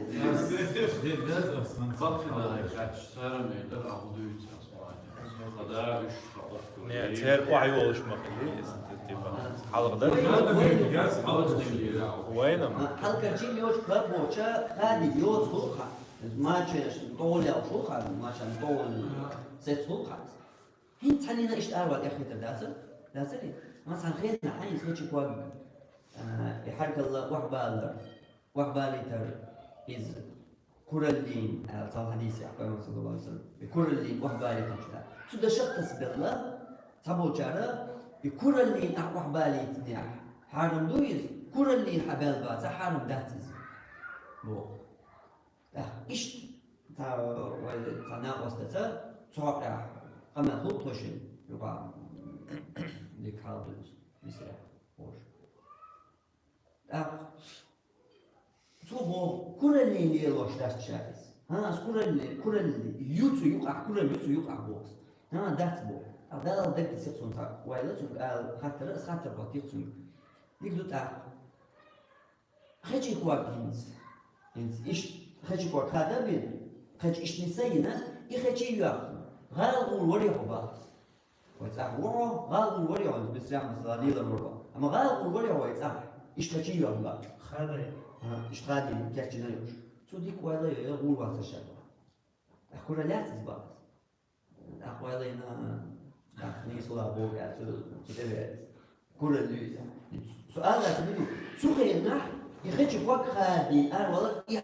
Не, церан охьайолуш ма хили, иза, типа, хьалха дара. Вайна ма. Хьалкарчий йоцу кхаббоча, хадий йоцу гӀуллакха. Мачаш тӀолаьлла гӀуллакха, мачан тӀолаьлла сец гӀуллакха. ХӀинца цхьаннена иштта аравала эхь хетар дацара? Дацара? Ма цхьана хенахь хьайн хечи ког, а, и хьаркалла охьабалар. Охьабалийтар иза кураллин, аьлла цхьана хьадисехь, Пайхамар саллаллаху алейхи ва саллям, и кураллин охьабалийтарчу да. Цу дашах тасабелла, цхьаболчара, и кураллин ахь охьабалийтинехь, хьарам ду иза, кураллин хьабаьлла баца, хьарам дац иза. Боху. ТӀаккха иштта, цхьа, вай, цхьа накъостаца, цхьа хьокъехь, къамел хӀума тхо шина, юкъа, дика хьал ду иза, Мисрехь, бохуш. ТӀаккха цо боху, кураллин лелош дац ша иза. ХӀан, аса куралли, куралли ю цу юкъахь, куралли ю цу юкъахь боху аса. ХӀан, дац боху. ТӀаккха Дала даггица цунна цхьа ойла, цуьнга ала хаттар, аса хаттар хӀоттийра цуьнга. Дика ду тӀаккха. Хечи ког хӀинца. ХӀинца иштта хечи ког хадабина, хечи иштта ниса а йина, и хечи а йоьхна. ГӀала гӀур варий хьо боху аса. Вай цӀахь ву хьо, гӀала гӀур варий хьо, иза Мисрехь, масала, лелар вара хьо. Амма гӀала гӀур варий хьо вай цӀахь, иштта хечи а йоьхна боху. Хадий. ХӀан, иштта хадий, кечйина йолуш. Цо дика ойла йо, я гӀур вацара ша боху. Ахь куралла яц иза боху аса. ТӀаккха ойла йина, тӀаккха нийса хила боху аьлла, цу, цу тӀе веара иза. Куралла ю иза. Цу ала аса ду, цу хенахь, и хечи ког хадийна аравала эхь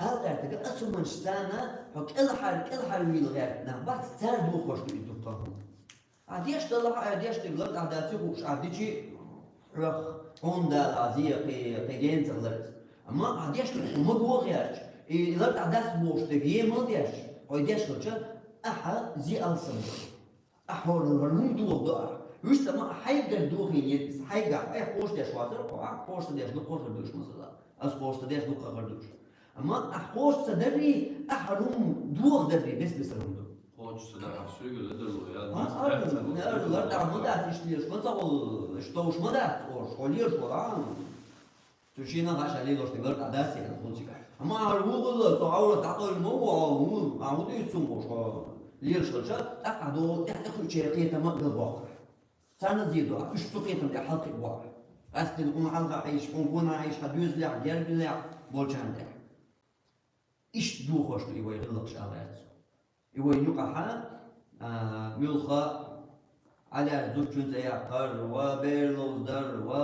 Ала гӀертарг, а цу манаш царна хьо кӀелхьара, кӀелхьара вийла гӀерта нах бац, цар дохош ду и дуккха хӀума. Ахьа деш далахь, ахьа деш дерг лартӀахь дац хууш, ахьа дичи хьох хьуна дала зе кхе, кхе генцах ларц. Амма ахьа деш дерг хьо ма дохаярча, и лартӀахь дац бохуш дерг е мала деш, хьо и деш хилча, ахьа зе алсам ду. Ахьа хӀора хӀума дохадо ахьа. Вуьшта ма хьайгара дохийна еза, хьайгахь, айхьа кхоша деш вацара, хьо ахьа кхоша ца деш дуккха хир душ, масала. Аз кхоша ца деш дуккха хир душ. Амма ахьа кхоша ца дарий, ахьа хӀара хӀума дохадарий, бес-бесара хӀума ду. Кхоша ца дар ахьа суьйга ледарло, я А, дийца а, лаьцна а, ло. Лар дӀа ма дац, иштта леш ма ца гӀолла, иштта товш ма дац, ош, хьо леш вара, а? Цу шена хаша лелош тӀе лар дӀа дац, я, хӀунцига. Амма ахьа вугӀалла, со Ӏаврат дӀакъевлла ма ву, а, ву, а, ву дуьйцу цунга, ош, хьо лелаш хилча, тӀаккха догӀу, тӀехь тӀекхуьучеран кхетам а галбоккху. Царна зе до, уьш цу кхетам тӀе хьалкхиъ бохьа. Къаьстина хьуна хьалха Ӏийша, хьуна гона Ӏийша, хьан доьзалехь, гергалехь болчарна тӀехь. Иштта дохош ду и вай гӀиллакхаш ала гӀерта цо. И вай юкъахьа, а, муьлхха Ӏаьлаьра зудчун цӀе яккхар, ва бер ловздар, ва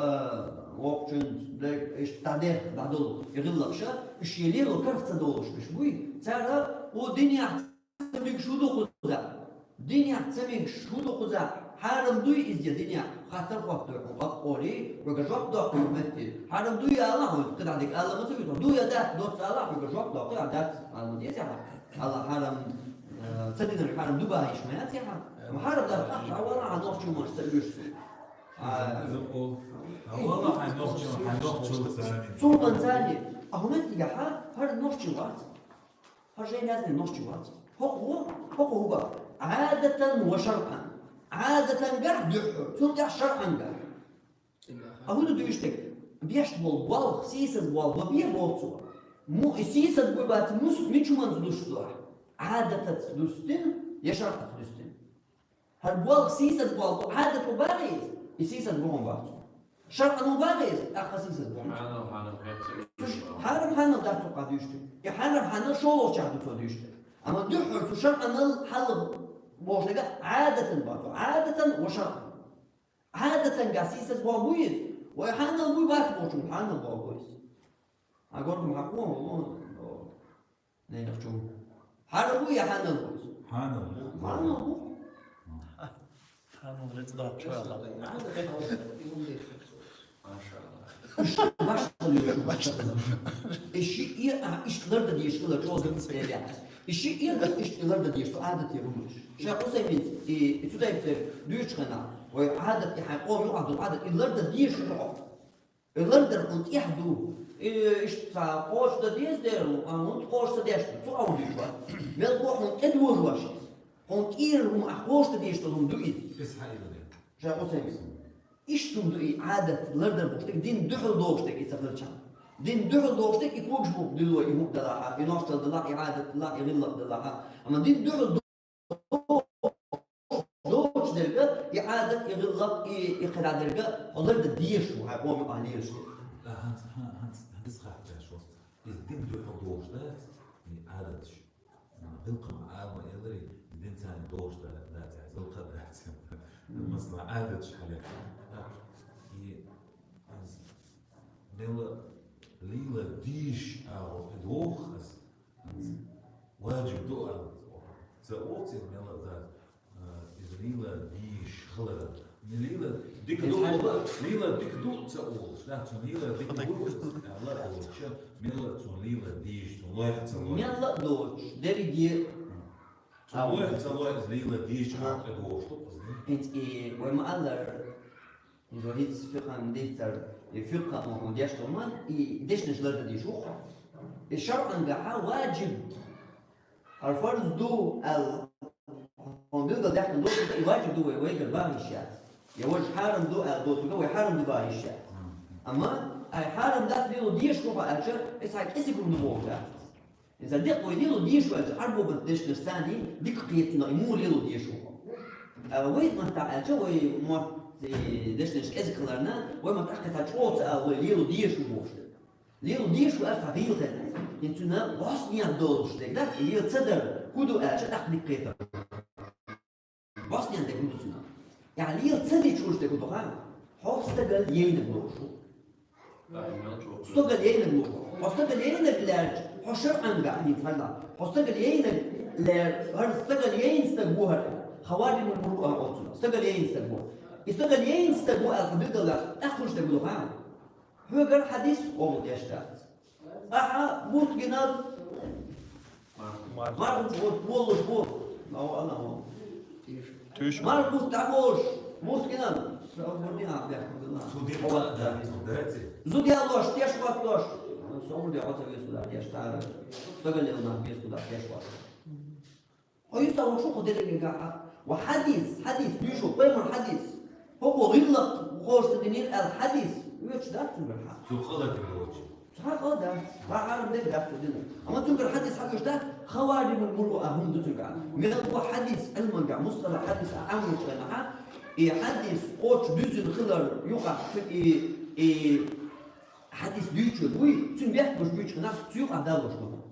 воккхачун дерг, иштта дӀадехка, дӀадолу и гӀиллакхаш, уьш е лело карах ца долуш уьш буй, цара о динехь ца мегаш хӀу ду кхузахь? Динехь ца мегаш хӀу ду кхузахь? Хьарам дуй иза динехь? Хаттар хӀоттадой хьуна, къапкъолий, хьоьга жоп доккху хӀума метте. Хьарам дуй ала хьуна, кхидӀа дика ала ма ца вуьту. Дуй а дац, доцца ала, хьоьга жоп доккху, а дац, ала ма деза хьан. Ала хьарам, э, ца динарг хьарам ду бахьа йиш ма яц хьан. Ма хьарам дац, ахьа вала хьан нохчий маш ца оьшу. А, Цу хӀуманца а хьан нохчий вац. ХӀара жайназне нохчий вац. ХӀокхо, хӀокхо хӀуба. Ӏадатан ва шаръан. Ӏадатангахь дуьххьара, цул тӀаьхьа шаръангахь. А хӀун ду дуьйцург? Беш болу болх, сийсаз болх бан бе боху цо. Му и сийсаз буй бац, мус мича хӀуманца дуьсуш ду ахьа? Ӏадатаца дуьстина я шаръаца дуьстина? ХӀара болх сийсаз болх бу, Ӏадат бу бахьа иза? И сийсаз бу хьуна бац. ШаръанӀа бу бахьа иза, тӀаккха сийсаз бу хьуна. Хьанал, хьанал хӀетта. Цу ш-, хьарам хьанал дац цо къа дуьйцург. И хьарам хьанал шолгӀачех ду цо дуьйцург. Амма дуьххьара цу шаръанал хьалха бохуш дерг Ӏадатан бац. Ӏадатан ва шаръан. Ӏадатангахь сийсаз болх буй иза? Вай хьанал буй бац бохучун хьанал болх бу иза. Хьан гӀоргам хьакхо, Нехачу. Хьанал бу я хьанал бу? Хьанал бу. Хьанал бу. Хьанал рецӀа доккхуш вала. Машалла. Иштта башхалла ю, башхалла. И шиъ а, иштта лардан дезаш хилар чӀогӀа дерриге. И шиъ а, иштта лардан дезаш, цу Ӏадате хӀуманаш. Шайх Ӏусаймина, и, и цу тайпа дуьйцучу хенахь, вай Ӏадат, и хьайн къоман юкъахь долу Ӏадат, и лардан дезаш хилар хьо. И лардар хьуна тӀехь ду. И иштта ца кхочушдан деза дера, а хӀунда кхочуш ца деш ду? Цу а хӀума дуьйцуш вац. Мел боху хьуна тӀедожош иза. Хьуна тӀера хӀума ахь кхочушдан дезаш долу хӀума ду иза. Иза хьан ила дера? Шайх Ӏусаймина. Иштта хӀума ду и Ӏадат, лардар бохуш дерг, дин дуьхьал догӀуш дерг и ца хилчахь. Дин дуьхьал догӀуш дерг и когаш бу дуьлло, и хӀума далахьа, и нохчалла далахь, и Ӏадат далахь, и гӀиллакх далахьа. Амма дин дуьхьал доцуш дерг, и Ӏадат, и гӀиллакх, и, и кхидӀа дерг, хьо лардан дезаш ву, хьайн къоман юкъахь лелаш дерг. ХӀанз, хӀан-, хӀанз, хӀанз хаттар ду шуна. Иза дин дуьхьал догӀуш дац, и Ӏадаташ. ГӀиллакх ма Ӏалама элира, дин царна догӀуш да-, дац, гӀиллакх дац. Масала, Ӏадаташ хьале. И, аз мел лела дезаш агӀо, и доху аз. Важиб ду аьлла, ца оцу мела дац, а, иза лела дийш хилар. Лела дика ду, лела дика ду ца олуш, да, цу лела дика ду, аьлла, олуша, мела цу лела дийш, цу лоьх ца лоьх. Мела доцуш, дерриге. Цу лоьх ца лоьх, иза лела дийш, а, тӀе дош ду, иза. ХӀинца и вай ма-аллара, иза хӀинца фикъхьан дийцар, и фикъхьа ма хӀун деш ду ма, и дешнаш лардан дийш ву хьо. И шаръангахьа важиб. ХӀара фарз ду аьлла, хьуна билггал даьккхина доцург, и важиб ду вай, вайгара бахьа йиш яц. Я важа хьарам ду аьлла доцург, вай хьарам ду бахьа йиш яц. Амма, ай хьарам дац лела дезаш ву хьо аьлча, иза хьайн кӀезиг хӀума ду бохуш дац. Иза декъа вай лела дезаш ву аьлча, Ӏарбо маттахь дешнаш царний дика кхета цунах, и муха лела дезаш ву хьо. А вай маттахь аьлча, вай мотт, э, дешнаш кӀезиг хиларна, вай маттахь кхетар чӀогӀа ца ала, вай лела дезаш ву бохуш дерг. Лела дезаш ву аьлча, цхьа гӀийла хетар. ХӀинца цуьнан гӀостанехьа долуш дерг дац, лела ца дар, хӀун ду аьлча, тӀаккха дика кхетар. ГӀостанехьа дерг хӀун ду цуьнан? Яхь лела ца дича хӀун дерг хӀун ду хаьий? Хьо стагал яйнарг лууш ву. Стагал яйнарг лууш ву. Хьо стагал яйнарг лаьрча, Хьо шарӀан гахь дийца хьажал. Хьо стагал яйна лер, хӀара стагал яйна стаг ву хӀара. Хаваримул муруа оцу. Стагал яйна стаг ву. И стагал яйна стаг ву аьлла билгалдеш, тӀаккха хӀун стаг ву хьан? Хьоьгара хьадис къобалдеш дац. Ахьа бутт гинал. Марх бутт болуш бу. Ма валла валла. Туьш. Марх бутт дӀаболуш. Бутт гинал. Сабур ди а бехк билла. Зуда яла дац, зуда яла. Зуда ялош, теш хӀоттош. Собур де хьо ца веза куда теш тара. Стагал яла нах веза куда теш хӀоттош. Хьо юста вокшу кху деррига гахьа. Ва хьадис, хьадис, дуьйшу, пайхамар хьадис. ХӀокхо гӀиллакх хӀорш ца динера аьлла хьадис. Оьцуш дац цуьнгара хьа. Цу гӀалат йолчу. Цхьа гӀалат дац. Цхьа гӀалат дац цу динара. Амма цуьнгара хьадис хьан оьцуш дац? Хаваримул муруа хӀума ду цуьнгара. Мел бу хьадис, Ӏилманга, мустала хьадис а Ӏамочу хенахьа, и хьадис кхочу дуьззина хилар юкъахь цу и, и хьадис дуьйцур буй, цуьнан бехк буш буьйцу хенахь, цу юкъахь далош ду.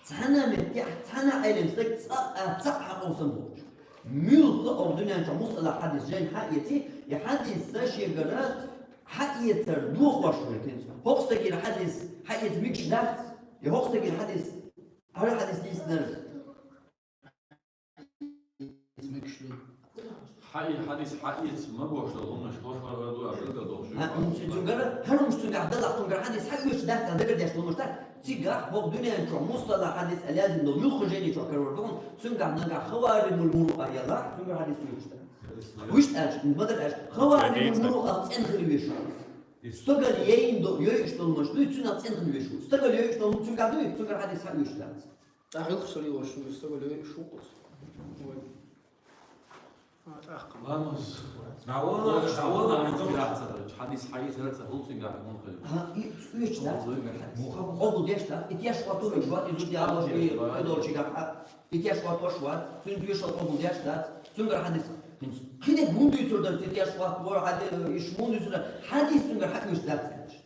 Цхьана меттехь, цхьана Ӏелам стаг цкъа а, цхьа а хьакъовсан болчу. Муьлхха а дуьнен чохь мусталахь хьадис жайна хьаэций, и хьадис сан шегара хьаэцар дохош ву хӀинца. ХӀокху стагера хьадис хьаэца мегаш дац, я хӀокху стагера хьадис, хӀара хьадис дийцинарг. Хьан и хьадис хьаэца ма бохуш долу хӀуманаш хӀорш хӀара ду а билгалдохуш ю. ХӀа, хӀинца цуьнгара, хӀара хӀумаш цуьнгахь далахь, цуьнгара хьадис хьаоьцуш дац, дан дагардеш долуш дац. Цигахь хӀокху дуьнен чохь мусталахь хьадис а лаьзна долу муьлхха жайни чохь карор ду, цуьнгахь нагахь хаваримул муруа ялахь, цуьнгара хьадис оьцуш дац. Вуьшта аьлча, ма дара аьлча, хаваримул муруа цӀена хила веш ву. Стагал яйна до, йойуш долу хӀуманаш дуй, цуьнан цӀена хила веш ву. Стагал йойуш долу хӀума цуьнгахь дуй, цуьнгара хьадис хьаоьцуш дац. ТӀаккха гӀиллакхаш ца лелош, стагал йойуш ву-кх оцу. Ой. А, тӀаккха. Ламаз. ДӀавала, дӀавала, хьадис хьаэцара ца хуьлу цуьнгахь хӀума хила. ХӀа, и оьцуш дац. Къобалдеш дац. И теш хӀоттош вац, и зуда ялош, и кхидолчигахь, и теш хӀоттош вац, цуьнан тоьшалла къобалдеш дац. Цуьнгара хьадис. ХӀинца кхидерг хӀунда дуьйцур дара, и теш хӀоттор, хьадис, иш хӀунда дуьйцур дара? Хьадис цуьнгара хьаоьцуш дац аьлча.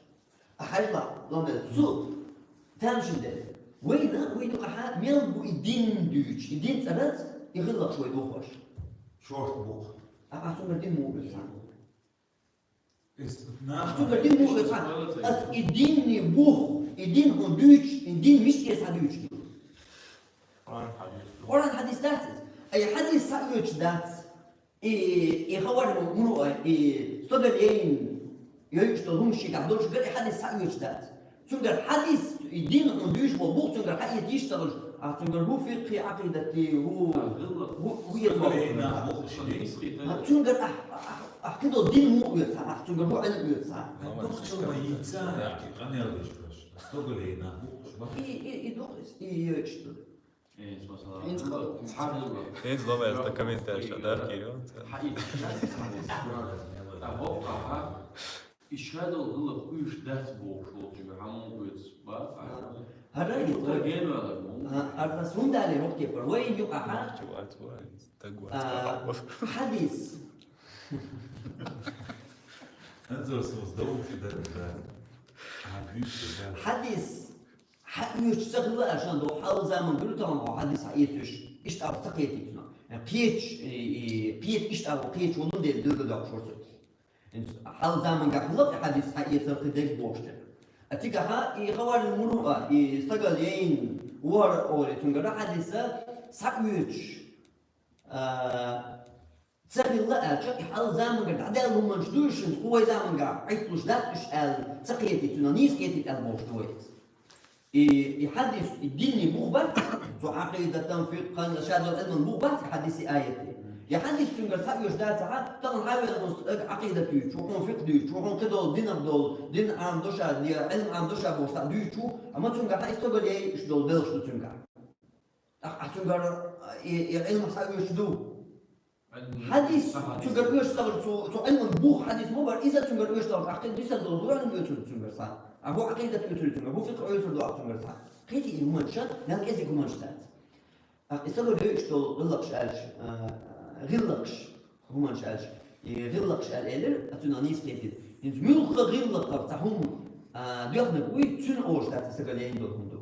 А хьажал, ломел, цу тамашийна дерг. Вайна, вайна юкъахьа мел бу и дин дуьйцуш, и дин цӀарца, и гӀиллакхаш вай дохош. Шорта бу-кх. А, а цуьнгара дин муха оьцу хьан? Ас цуьнгара дин муха оьцу хьан? Ас и динни бух, и дин хьуна дуьйцуш, и дин мича тӀера схьадуьйцуш ду? Къуръан хьадис дац иза? Ай, хьадис схьаоьцуш дац. И, и хабар муха а, и стагал яйна йойуш долу хӀума шигахь долуш гара и хьадис схьаоьцуш дац. Цуьнгара хьадис, и дин хьуна дуьйцуш болу бух цуьнгара хьаэца йиш ца хуьлуш, а цуьнгара хӀун фикъхи, Ӏакъидати, хӀун, хӀун, хӀун еза болу. А цуьнгара ахь, ахь, ахь кхидолу дин муха оьцу хьан, ахь цуьнгара хӀун Ӏилма оьцу хьан? Стагал яйна бух. И, и, и дукха, и йойуш ду. Э, масала, хӀинца хала. Цхьа хила. ХӀинца ломаьлла стан комментарий ша дахкийра. Хьаийца. ТӀаккха хӀокху ахьа, и шадолу гӀиллакх уьш дац бохуш волчуьнга хьан муха оьцу, ба? ХӀара и тӀе генвалар муха? ХӀара хӀунда аьлла хӀокху тайпара? Вайн юкъахьа. Чу вац вайн, стаг вац. А, хьадис. Анзор сус довши дар, да. А, бюш, да. Хьадис. Хьан оьцуш ца хилла аьлла шуна догӀу, хьалха заман гуьртахана хьо хьадис хьаэцуьш, иштта аьлла ца кхетийта цунах. Кхеташ, и, и, кхета иштта аьлла, кхеташ волун дела догадоккхуш ву со. ХӀинца хьалха замангахь хилла и хьадис хьаэцар кхин дерг бохуш дерг. А цигахьа и хаварил муруа, и стагал яйна вара олий, цуьнгара хьадиса схьаоьцуш, а, ца хилла аьлча, и хьалха замангара дӀадаьлла хӀуманаш ду уьш, хӀинца кху вай замангахь Ӏитталуш дац уьш аьлла, ца кхетийта цунах, нийса кхетийта аьлла бохуш ду вай иза. И, и хьадис, и динни бух бац, цу Ӏакъидатан, фикъхан, шадолу Ӏилман бух бац и хьадиси аяти. И хьадис цуьнгара схьаоьцуш дацахьа, тахана хьан велла стаг Ӏакъидат дуьйцу, хьуна фикъх дуьйцу, хьуна кхидолу динах долу, дин Ӏам ду ша, я Ӏилм Ӏам ду ша бохуш схьа дуьйцу, амма цуьнгахьа и стагал яйна уьш долу белхаш ду цуьнгахь. Ахь цуьнгара, э, э, Ӏилмах схьаоьцуш ду. Хьадис, цуьнгара оьшуш ца хилча, цу, цу Ӏилман бух хьадис ма бара, иза цуьнгара оьшуш ца хилча, ахь кхин дисар долу Къуръан оьцур ду цуьнгара схьа. Ахь хӀун Ӏакъидат оьцур ду цуьнгара, хӀун фикъх оьцур ду ахь цуьнгара схьа. Кхетий и хӀуманаш, мел кӀезиг хӀуманаш дац. Ахь и стагал йойуш долу гӀиллакхаш аьлча, а, гӀиллакхаш, хӀуманаш аьлча, и гӀиллакхаш аьлла элира, а цуьнан нийса кхетийта. ХӀинца муьлхха гӀиллакхах цхьа хӀума, а, доьхнарг вуй, цуьнан олуш дац и стагал яйна долу хӀума ду.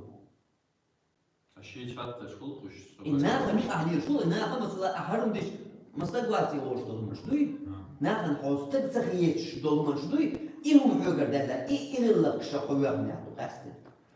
Шен чхьатташ хуьлу кхуьш. И наха муьтӀахь лелаш хуьлу, и наха, масала, ахь хӀара хӀума дича, ма стаг вац и олуш долу хӀуманаш дуй? А. Нахана хьо стаг ца хеташ долу хӀуманаш дуй? И хӀума хьоьгара даьлла, и, и гӀиллакхаш хьо вехна ду къаьсттина.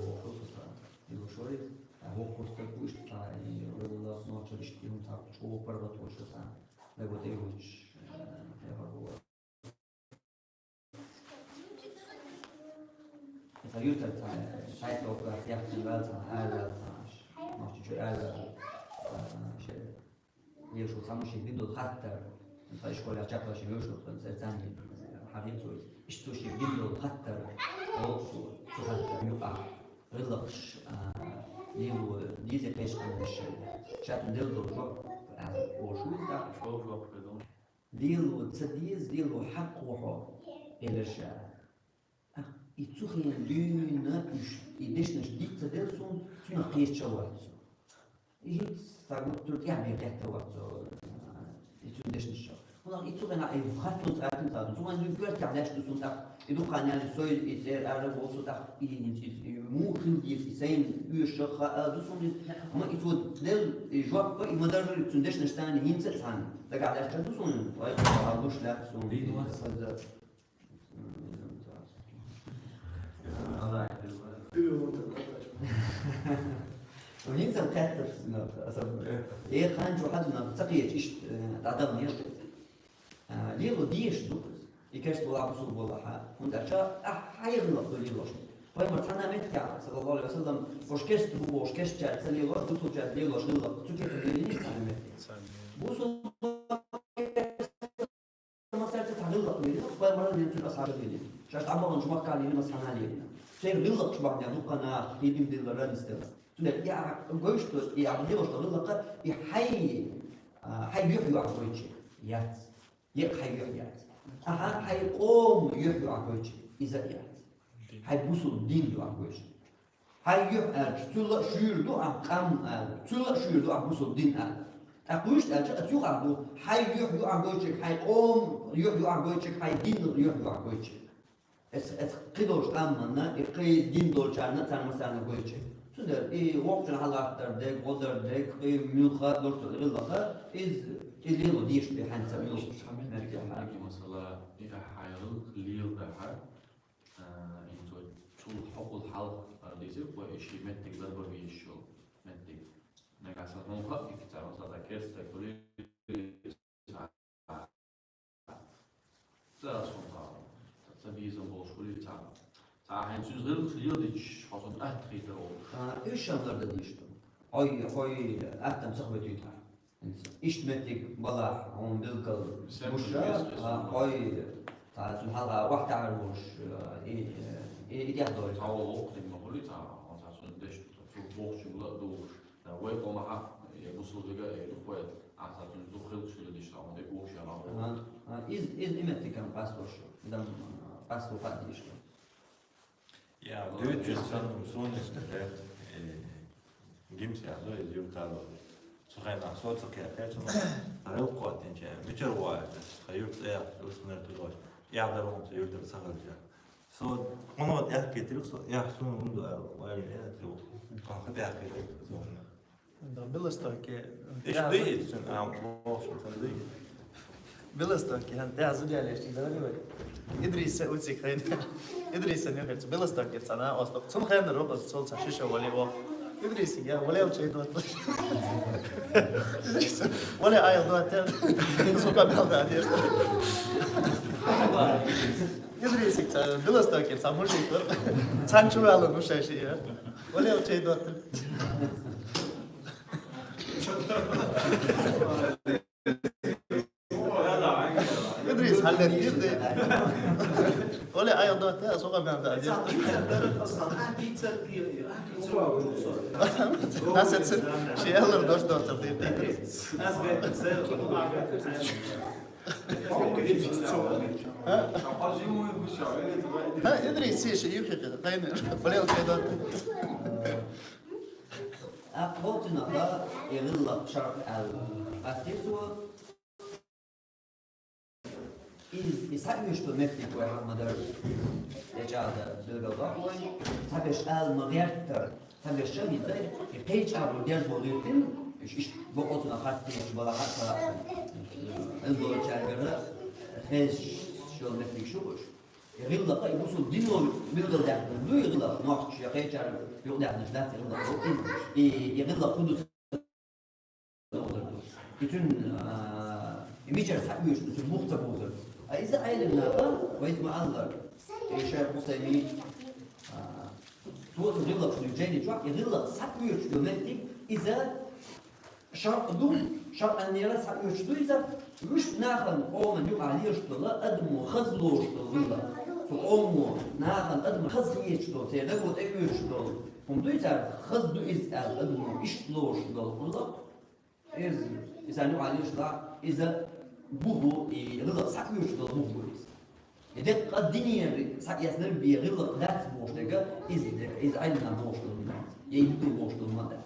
вокхо со цхьа, и вошой, а вокхо стаг ву иштта цхьа, и валлахӀи, нохчо иштта юн цхьа чӀогӀа паргӀато шо цхьа, лего тӀе вуч, э, я валлахӀи. Цхьа юртара цхьа, шайтӀа воккха яхцӀен ваьлла цхьа, аьлла ваьлла цхьа, нохчо чу аьлла ваьлла, э, ше Леша цхьа мушин бин дола хаттар, цхьа ишколе чакхлаши вешла, цхьа царни хьарин цой. Иштта цо ши бин дола хаттар, о, цо, цо хаттар юкъа. ГӀиллакхаш, а, лело, дизе кхечкъанаш, шатун дел дола жоп, а, о, шу изда. Лело ца диз, лело хьакъ вохо, элеша. И цу хенахь дуьйна уьш, и дешнаш диц ца делла суна, цунах кхеташ а вац со. И хӀинца ца гуттар тӀехьа бен гӀетта вац со, и цун дешнаш. ХӀунах и цу хенахь и хаттун цӀаркин цӀаркин. Цу хенахь дуьйна коьртехь лаьш ду суна тӀаккха. И дукха нана сой, и цӀера ара бо со тӀаккха, и хӀинца и, и муха хила деза, и сайна оьшуш хаа ду суна. Ма и цо делла, и жоп, и ма дарра, и цун дешнаш царна хӀинца а цхьана. Дагахь лаьш ду суна, вай, хьал гуш лаьтта суна. Дийна вац. ХӀинца кхеттар, ну, особенно. Э, хан чу хьадна, ца кхеча, иштта, э, дӀадагӀна яхаш. Э, лело дезаш ду, и кешт вала бусулба валахьа, хӀунда аьлча, ахь хьайгӀлакх ду лелош. Пайхамар цхьана меттехь, саллаллаху алейхи ва саллям, уж кешт бу, уж кешт чаьрца лелош, бусулба чаьрца лелош гӀиллакх, цу кепара лелийна цхьана меттехь. Бусулба Масалца, цхьа гӀиллакх лелийна, пайхамаран, цуьнан асхьабаша лелийна. Шаьш дӀабаханчу Макка лелийна, масала, лелийна. Церан гӀиллакхаш бахьана дуккха нах, кхидим дилла, ранис делла. Цундела и а гойтуш ду, и а гӀиллакхаш ду, гӀиллакха, и хьай, а, хьай юьхь ю ахь гойтуш яц. Екъ хьай юьхь яц. Аха, хьай къом юьхь ю ахь гойтуш, иза а яц. Хьай бусул дин ю ахь гойтуш. Хьай юьхь аьлча, цул а шуьйра ду ахь къам аьлла, цул а шуьйра ду ахь бусул дин аьлла. ТӀаккха вуьшта аьлча, аса юкъахь ду, хьай юьхь ю ахь гойтуш, хьай къом юьхь ю ахь гойтуш, хьай дин юьхь ю ахь гойтуш. Эс, эс кхидолчу къаманна, и кхин дин долчарна, царна массарна гойтуш. Цудухьа и вокхачун хьалгӀаттар дег, гӀо дар дег, и муьлхха а дуртал гӀиллакха, из, и лело дийш бе хьанца муьлхха. Иштта хьаметтиг, хьаметтиг, масала, и ахьа гӀиллакх леладахьа, а, и цо, цул хьокъул хьалха, а, дезир, кхо и ши меттиг ларба везаш йола меттиг. Нагахь санна хьона хаьа, и ца, масала, керста хуьлий, ца, ца, ца, ца безам болуш хуьлий, ца, ца хьайна цуьнца гӀиллакхаш леладича, хьо цунна атта хийтар волуш. А, уьш шамлар дан дийш ду. Хьой, хьой, аттам ца хабетуьйтахь. Иштта меттиг балахь, хьуна билггал Сем гуш, вес, вес а, хьой, ца, цунна хьалха вахтахьар волуш, и, и, и тӀехдойла. Цхьа воккха дика ма хуьлий, ца, хьо ца цунна деш, цу бохучуьнга ла а дугӀуш. Вай къомахьа, я бусулбига, я дукхой, ахьа цуьнца дукха хилча хила диш, хьуна дика вовшах ма ву. Ага, ага. Из, из и меттиган къастош, дам, къасто хаддиш. Я, дуьйцуш санна, суна иштта, э, гимс яхло, из юртало. Цу хенахь со ца кхетте, цунах гӀиллакх хӀоттийнача, мичара ву аьлла, тха юрт цӀе яхаш, урс мер туьлгӀаш, яхь дар вон цу юртара ца хилча. Со, хьуна тӀаьхьа кхийтира, со, яхь суна хӀунда аьлла, вай, я, цу, хьуна тӀаьхьа кхийтира, со. Да, белостойкий. Иш тӀаьхьа дуй, цун, а, лохуш, цун дуй. Белостойкий, хьан тӀаьхьа зуда ялеш, чиг дара вай. Идриса уцик хайн. Идриса не херц, белостойкий цана, осток. Цун хайн рокъа, цул ца шиша вали ох. Идрис, я, вали ал чай дот. Вали ай дот. Сука бел да деш. Идрис, ца, белостойкий, ца мужик. Цан чувала, ну, шай ши, я. Вали ал чай дот. Идрис, хьаллен дир де. Оле, ай, дот, а, сука бен да, дир. Нас это шиялар дош дот, дир, дир. Ха, Идрис, си, ши, юхи, хайна, болел, чай дот. Ахь бохуьйтинарг, и гӀиллакх шарӀ аьлла къастийра цо. Иза, и схьаоьцуш долу меттиг вай хьан ма-дарра, тӀечӀагӀда билгалдоккху вай, цхьаберш ала ма-гӀертара, цхьаберш а хӀинца, и кхечӀагӀо дерзо гӀиртина, уьш иштта бокъо цунах харц дийцаш балахь а, ца, ан долчаьргара хезаш йолу меттигаш ю уьш. И гӀиллакх а, и бусулба дино билгалдаьккхина ду и гӀиллакх, нохчаша я кхечара юкъадаьхнаш дац и гӀиллакх. И, и, и гӀиллакх хӀун ду ца бохург ду. И цуьнан, а, и мичара схьаоьцуш ду, цуьнан бух ца бохург ду. А иза Ӏелам наха, вайца ма-аллара, и шайх Усаймин, а, цо цу гӀиллакхаш дуьйцу жайни чохь, и гӀиллакх схьаоьцуш ду меттиг, иза ШарӀ ду, шарӀанера схьаоьцуш ду иза, вуьшта нахана къоман юкъахь лелаш долу адамо хаза лоруш долу гӀиллакх. Цу къомо нахана адамо хаза хеташ долу, церан даго тӀеоьцуш долу хӀума дуй цара, хаза ду иза аьлла адамо иштта лоруш долу гӀиллакх. Иза, иза юкъахь лелаш лахь, иза бух бу, и гӀиллакх схьаоьцуш долу бух бу иза. И деккъа динера схьаэцнарг бен гӀиллакх дац бохуш дерг, иза, иза Ӏелам наха бохуш долу дац, я и дукха бохуш долу ма дац.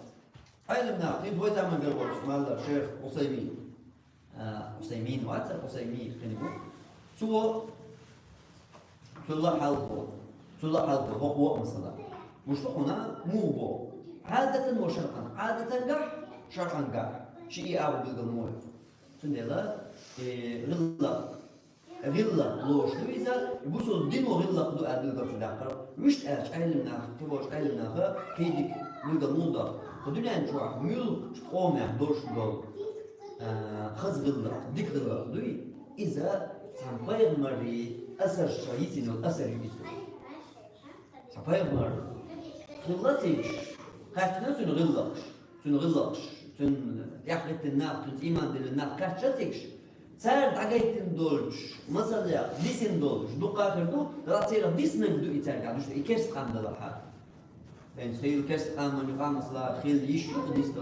Ӏелам наха, хӀинца вай заманахь волчу ма-аллара шайх Усаймин, а, Усаймин вац, Усаймин хин бу. Цо, цул а хьалха, цул а хьалха, хӀокхо а масала. Муьлш ду хьуна, муха боху? Ӏадатан ва шарӀан. Ӏадатангахь, шарӀангахь. Ши и агӀо билгал ма вай. Цундела, э, гӀиллакх ГӀиллакх лоруш ду иза, бусулба дино гӀиллакх ду аьлла билгал ца даккхара. Вуьшта аьлча Ӏелам наха, кхиболчу Ӏелам наха кхин дика билгал муха до. Кху дуьнен чохь муьлххачу къомехь долуш долу, а, хаза гӀиллакх, дика гӀиллакх дуй, иза цхьана пайхамарийн асарша йисина йолу асар ю иза. Цхьа пайхамар хилла цига, кхаьчна цуьнан гӀиллакхаш, цуьнан гӀиллакхаш, цуьнан тӀаьхьахӀиттина нах, цуьнца ийман диллина нах кхаьчна цига. Цара дӀагайтина долчу масалех дисина долуш дукха хир ду, делахь церан диснарг ду и цаьргахь дуьсу, и керста къам делахь а. Вайна хила керста къаман юкъахь масала хила йиш ю, и дисна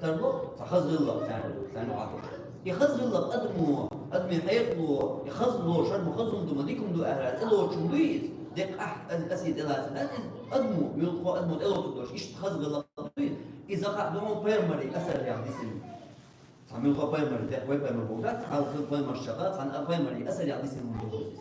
тарло, цхьа хаза гӀиллакх царна ду, царна юкъахь ду. И хаза гӀиллакх адамо, адамийн хьекъало, и хаза ло, шармо хаза хӀума ду, ма дика хӀума ду аьлла, тӀелоцуш хӀума дуй иза? Деккъа ахь, ас, асе тӀелацар дац иза? Адамо, муьлххо адамо тӀелоцур долуш, иштта хаза гӀиллакх дуй? Иза хаа ду хьуна пайхамарийн асарех дисина. Цхьа муьлхха пайхамар, деккъа вай пайхамар боху дац, хьалха хилла пайхамаршкахь, цхьана а пайхамарийн асарех дисина хӀума ду иза.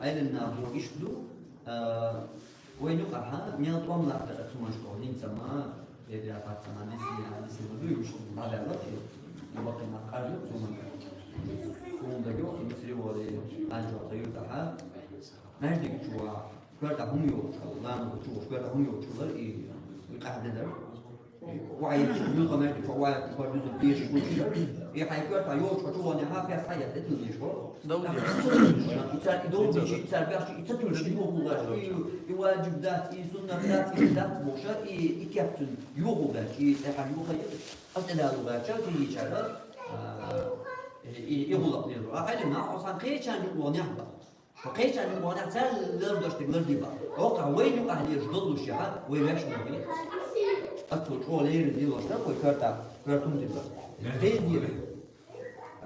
Ӏелим нах бохург иштта ду, а, вайн юкъахь мел тӀом латтар цу машкахь, хӀинца ма, э, я пацана, диси, я диси ма ду, уьш дӀадаьлла, и бакъ нах къажу цу ма. Хьуна дагайо, Мисри воле, Алжир юкъахь. Маьждиг чу ваха, коьртахь хӀума йолуш хилла, ламаз чу ваха, коьртахь хӀума йолуш хилла, и, и къахьделира. Вай, муьлхха маьждиг чу вай, кхо дуьззина тешаш хӀума хилла. И хьайн коьртахь йолчу чу вахнехь, пес хьаетта, тӀе тилла йиш бара. Довлий. И цара и довлийча, и цара баьхча, и ца туьллуш, и юхагӀоллаш, и, и ваджиб дац, и суннат дац, и дац бохуш, и, и кеп цуьнан юхагӀоллаьлча, и тӀехьа юхайира, ас тӀедало гӀертачара, кегийчара, а, и, и, и гӀуллакх лело. А Ӏелим нах, хьо сан кхечарна юкъа вахнехь бан. Хьо кхечарна юкъа вахнехь, цара лардеш дерг ларде бан. ХӀокхахь вайна юкъахь лелаш доллушехь, вай ваьш ма вий. Аццо чӀогӀа леррина лелош дара вай коьртахь, коьрта хӀума тилла. Хезнера.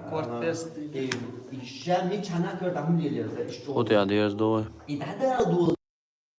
Корта пестий. Э, и ша мичхьана коьртахь хӀума лелера, иштта чӀогӀа. Вот я дерза ду вай. И дӀадала долу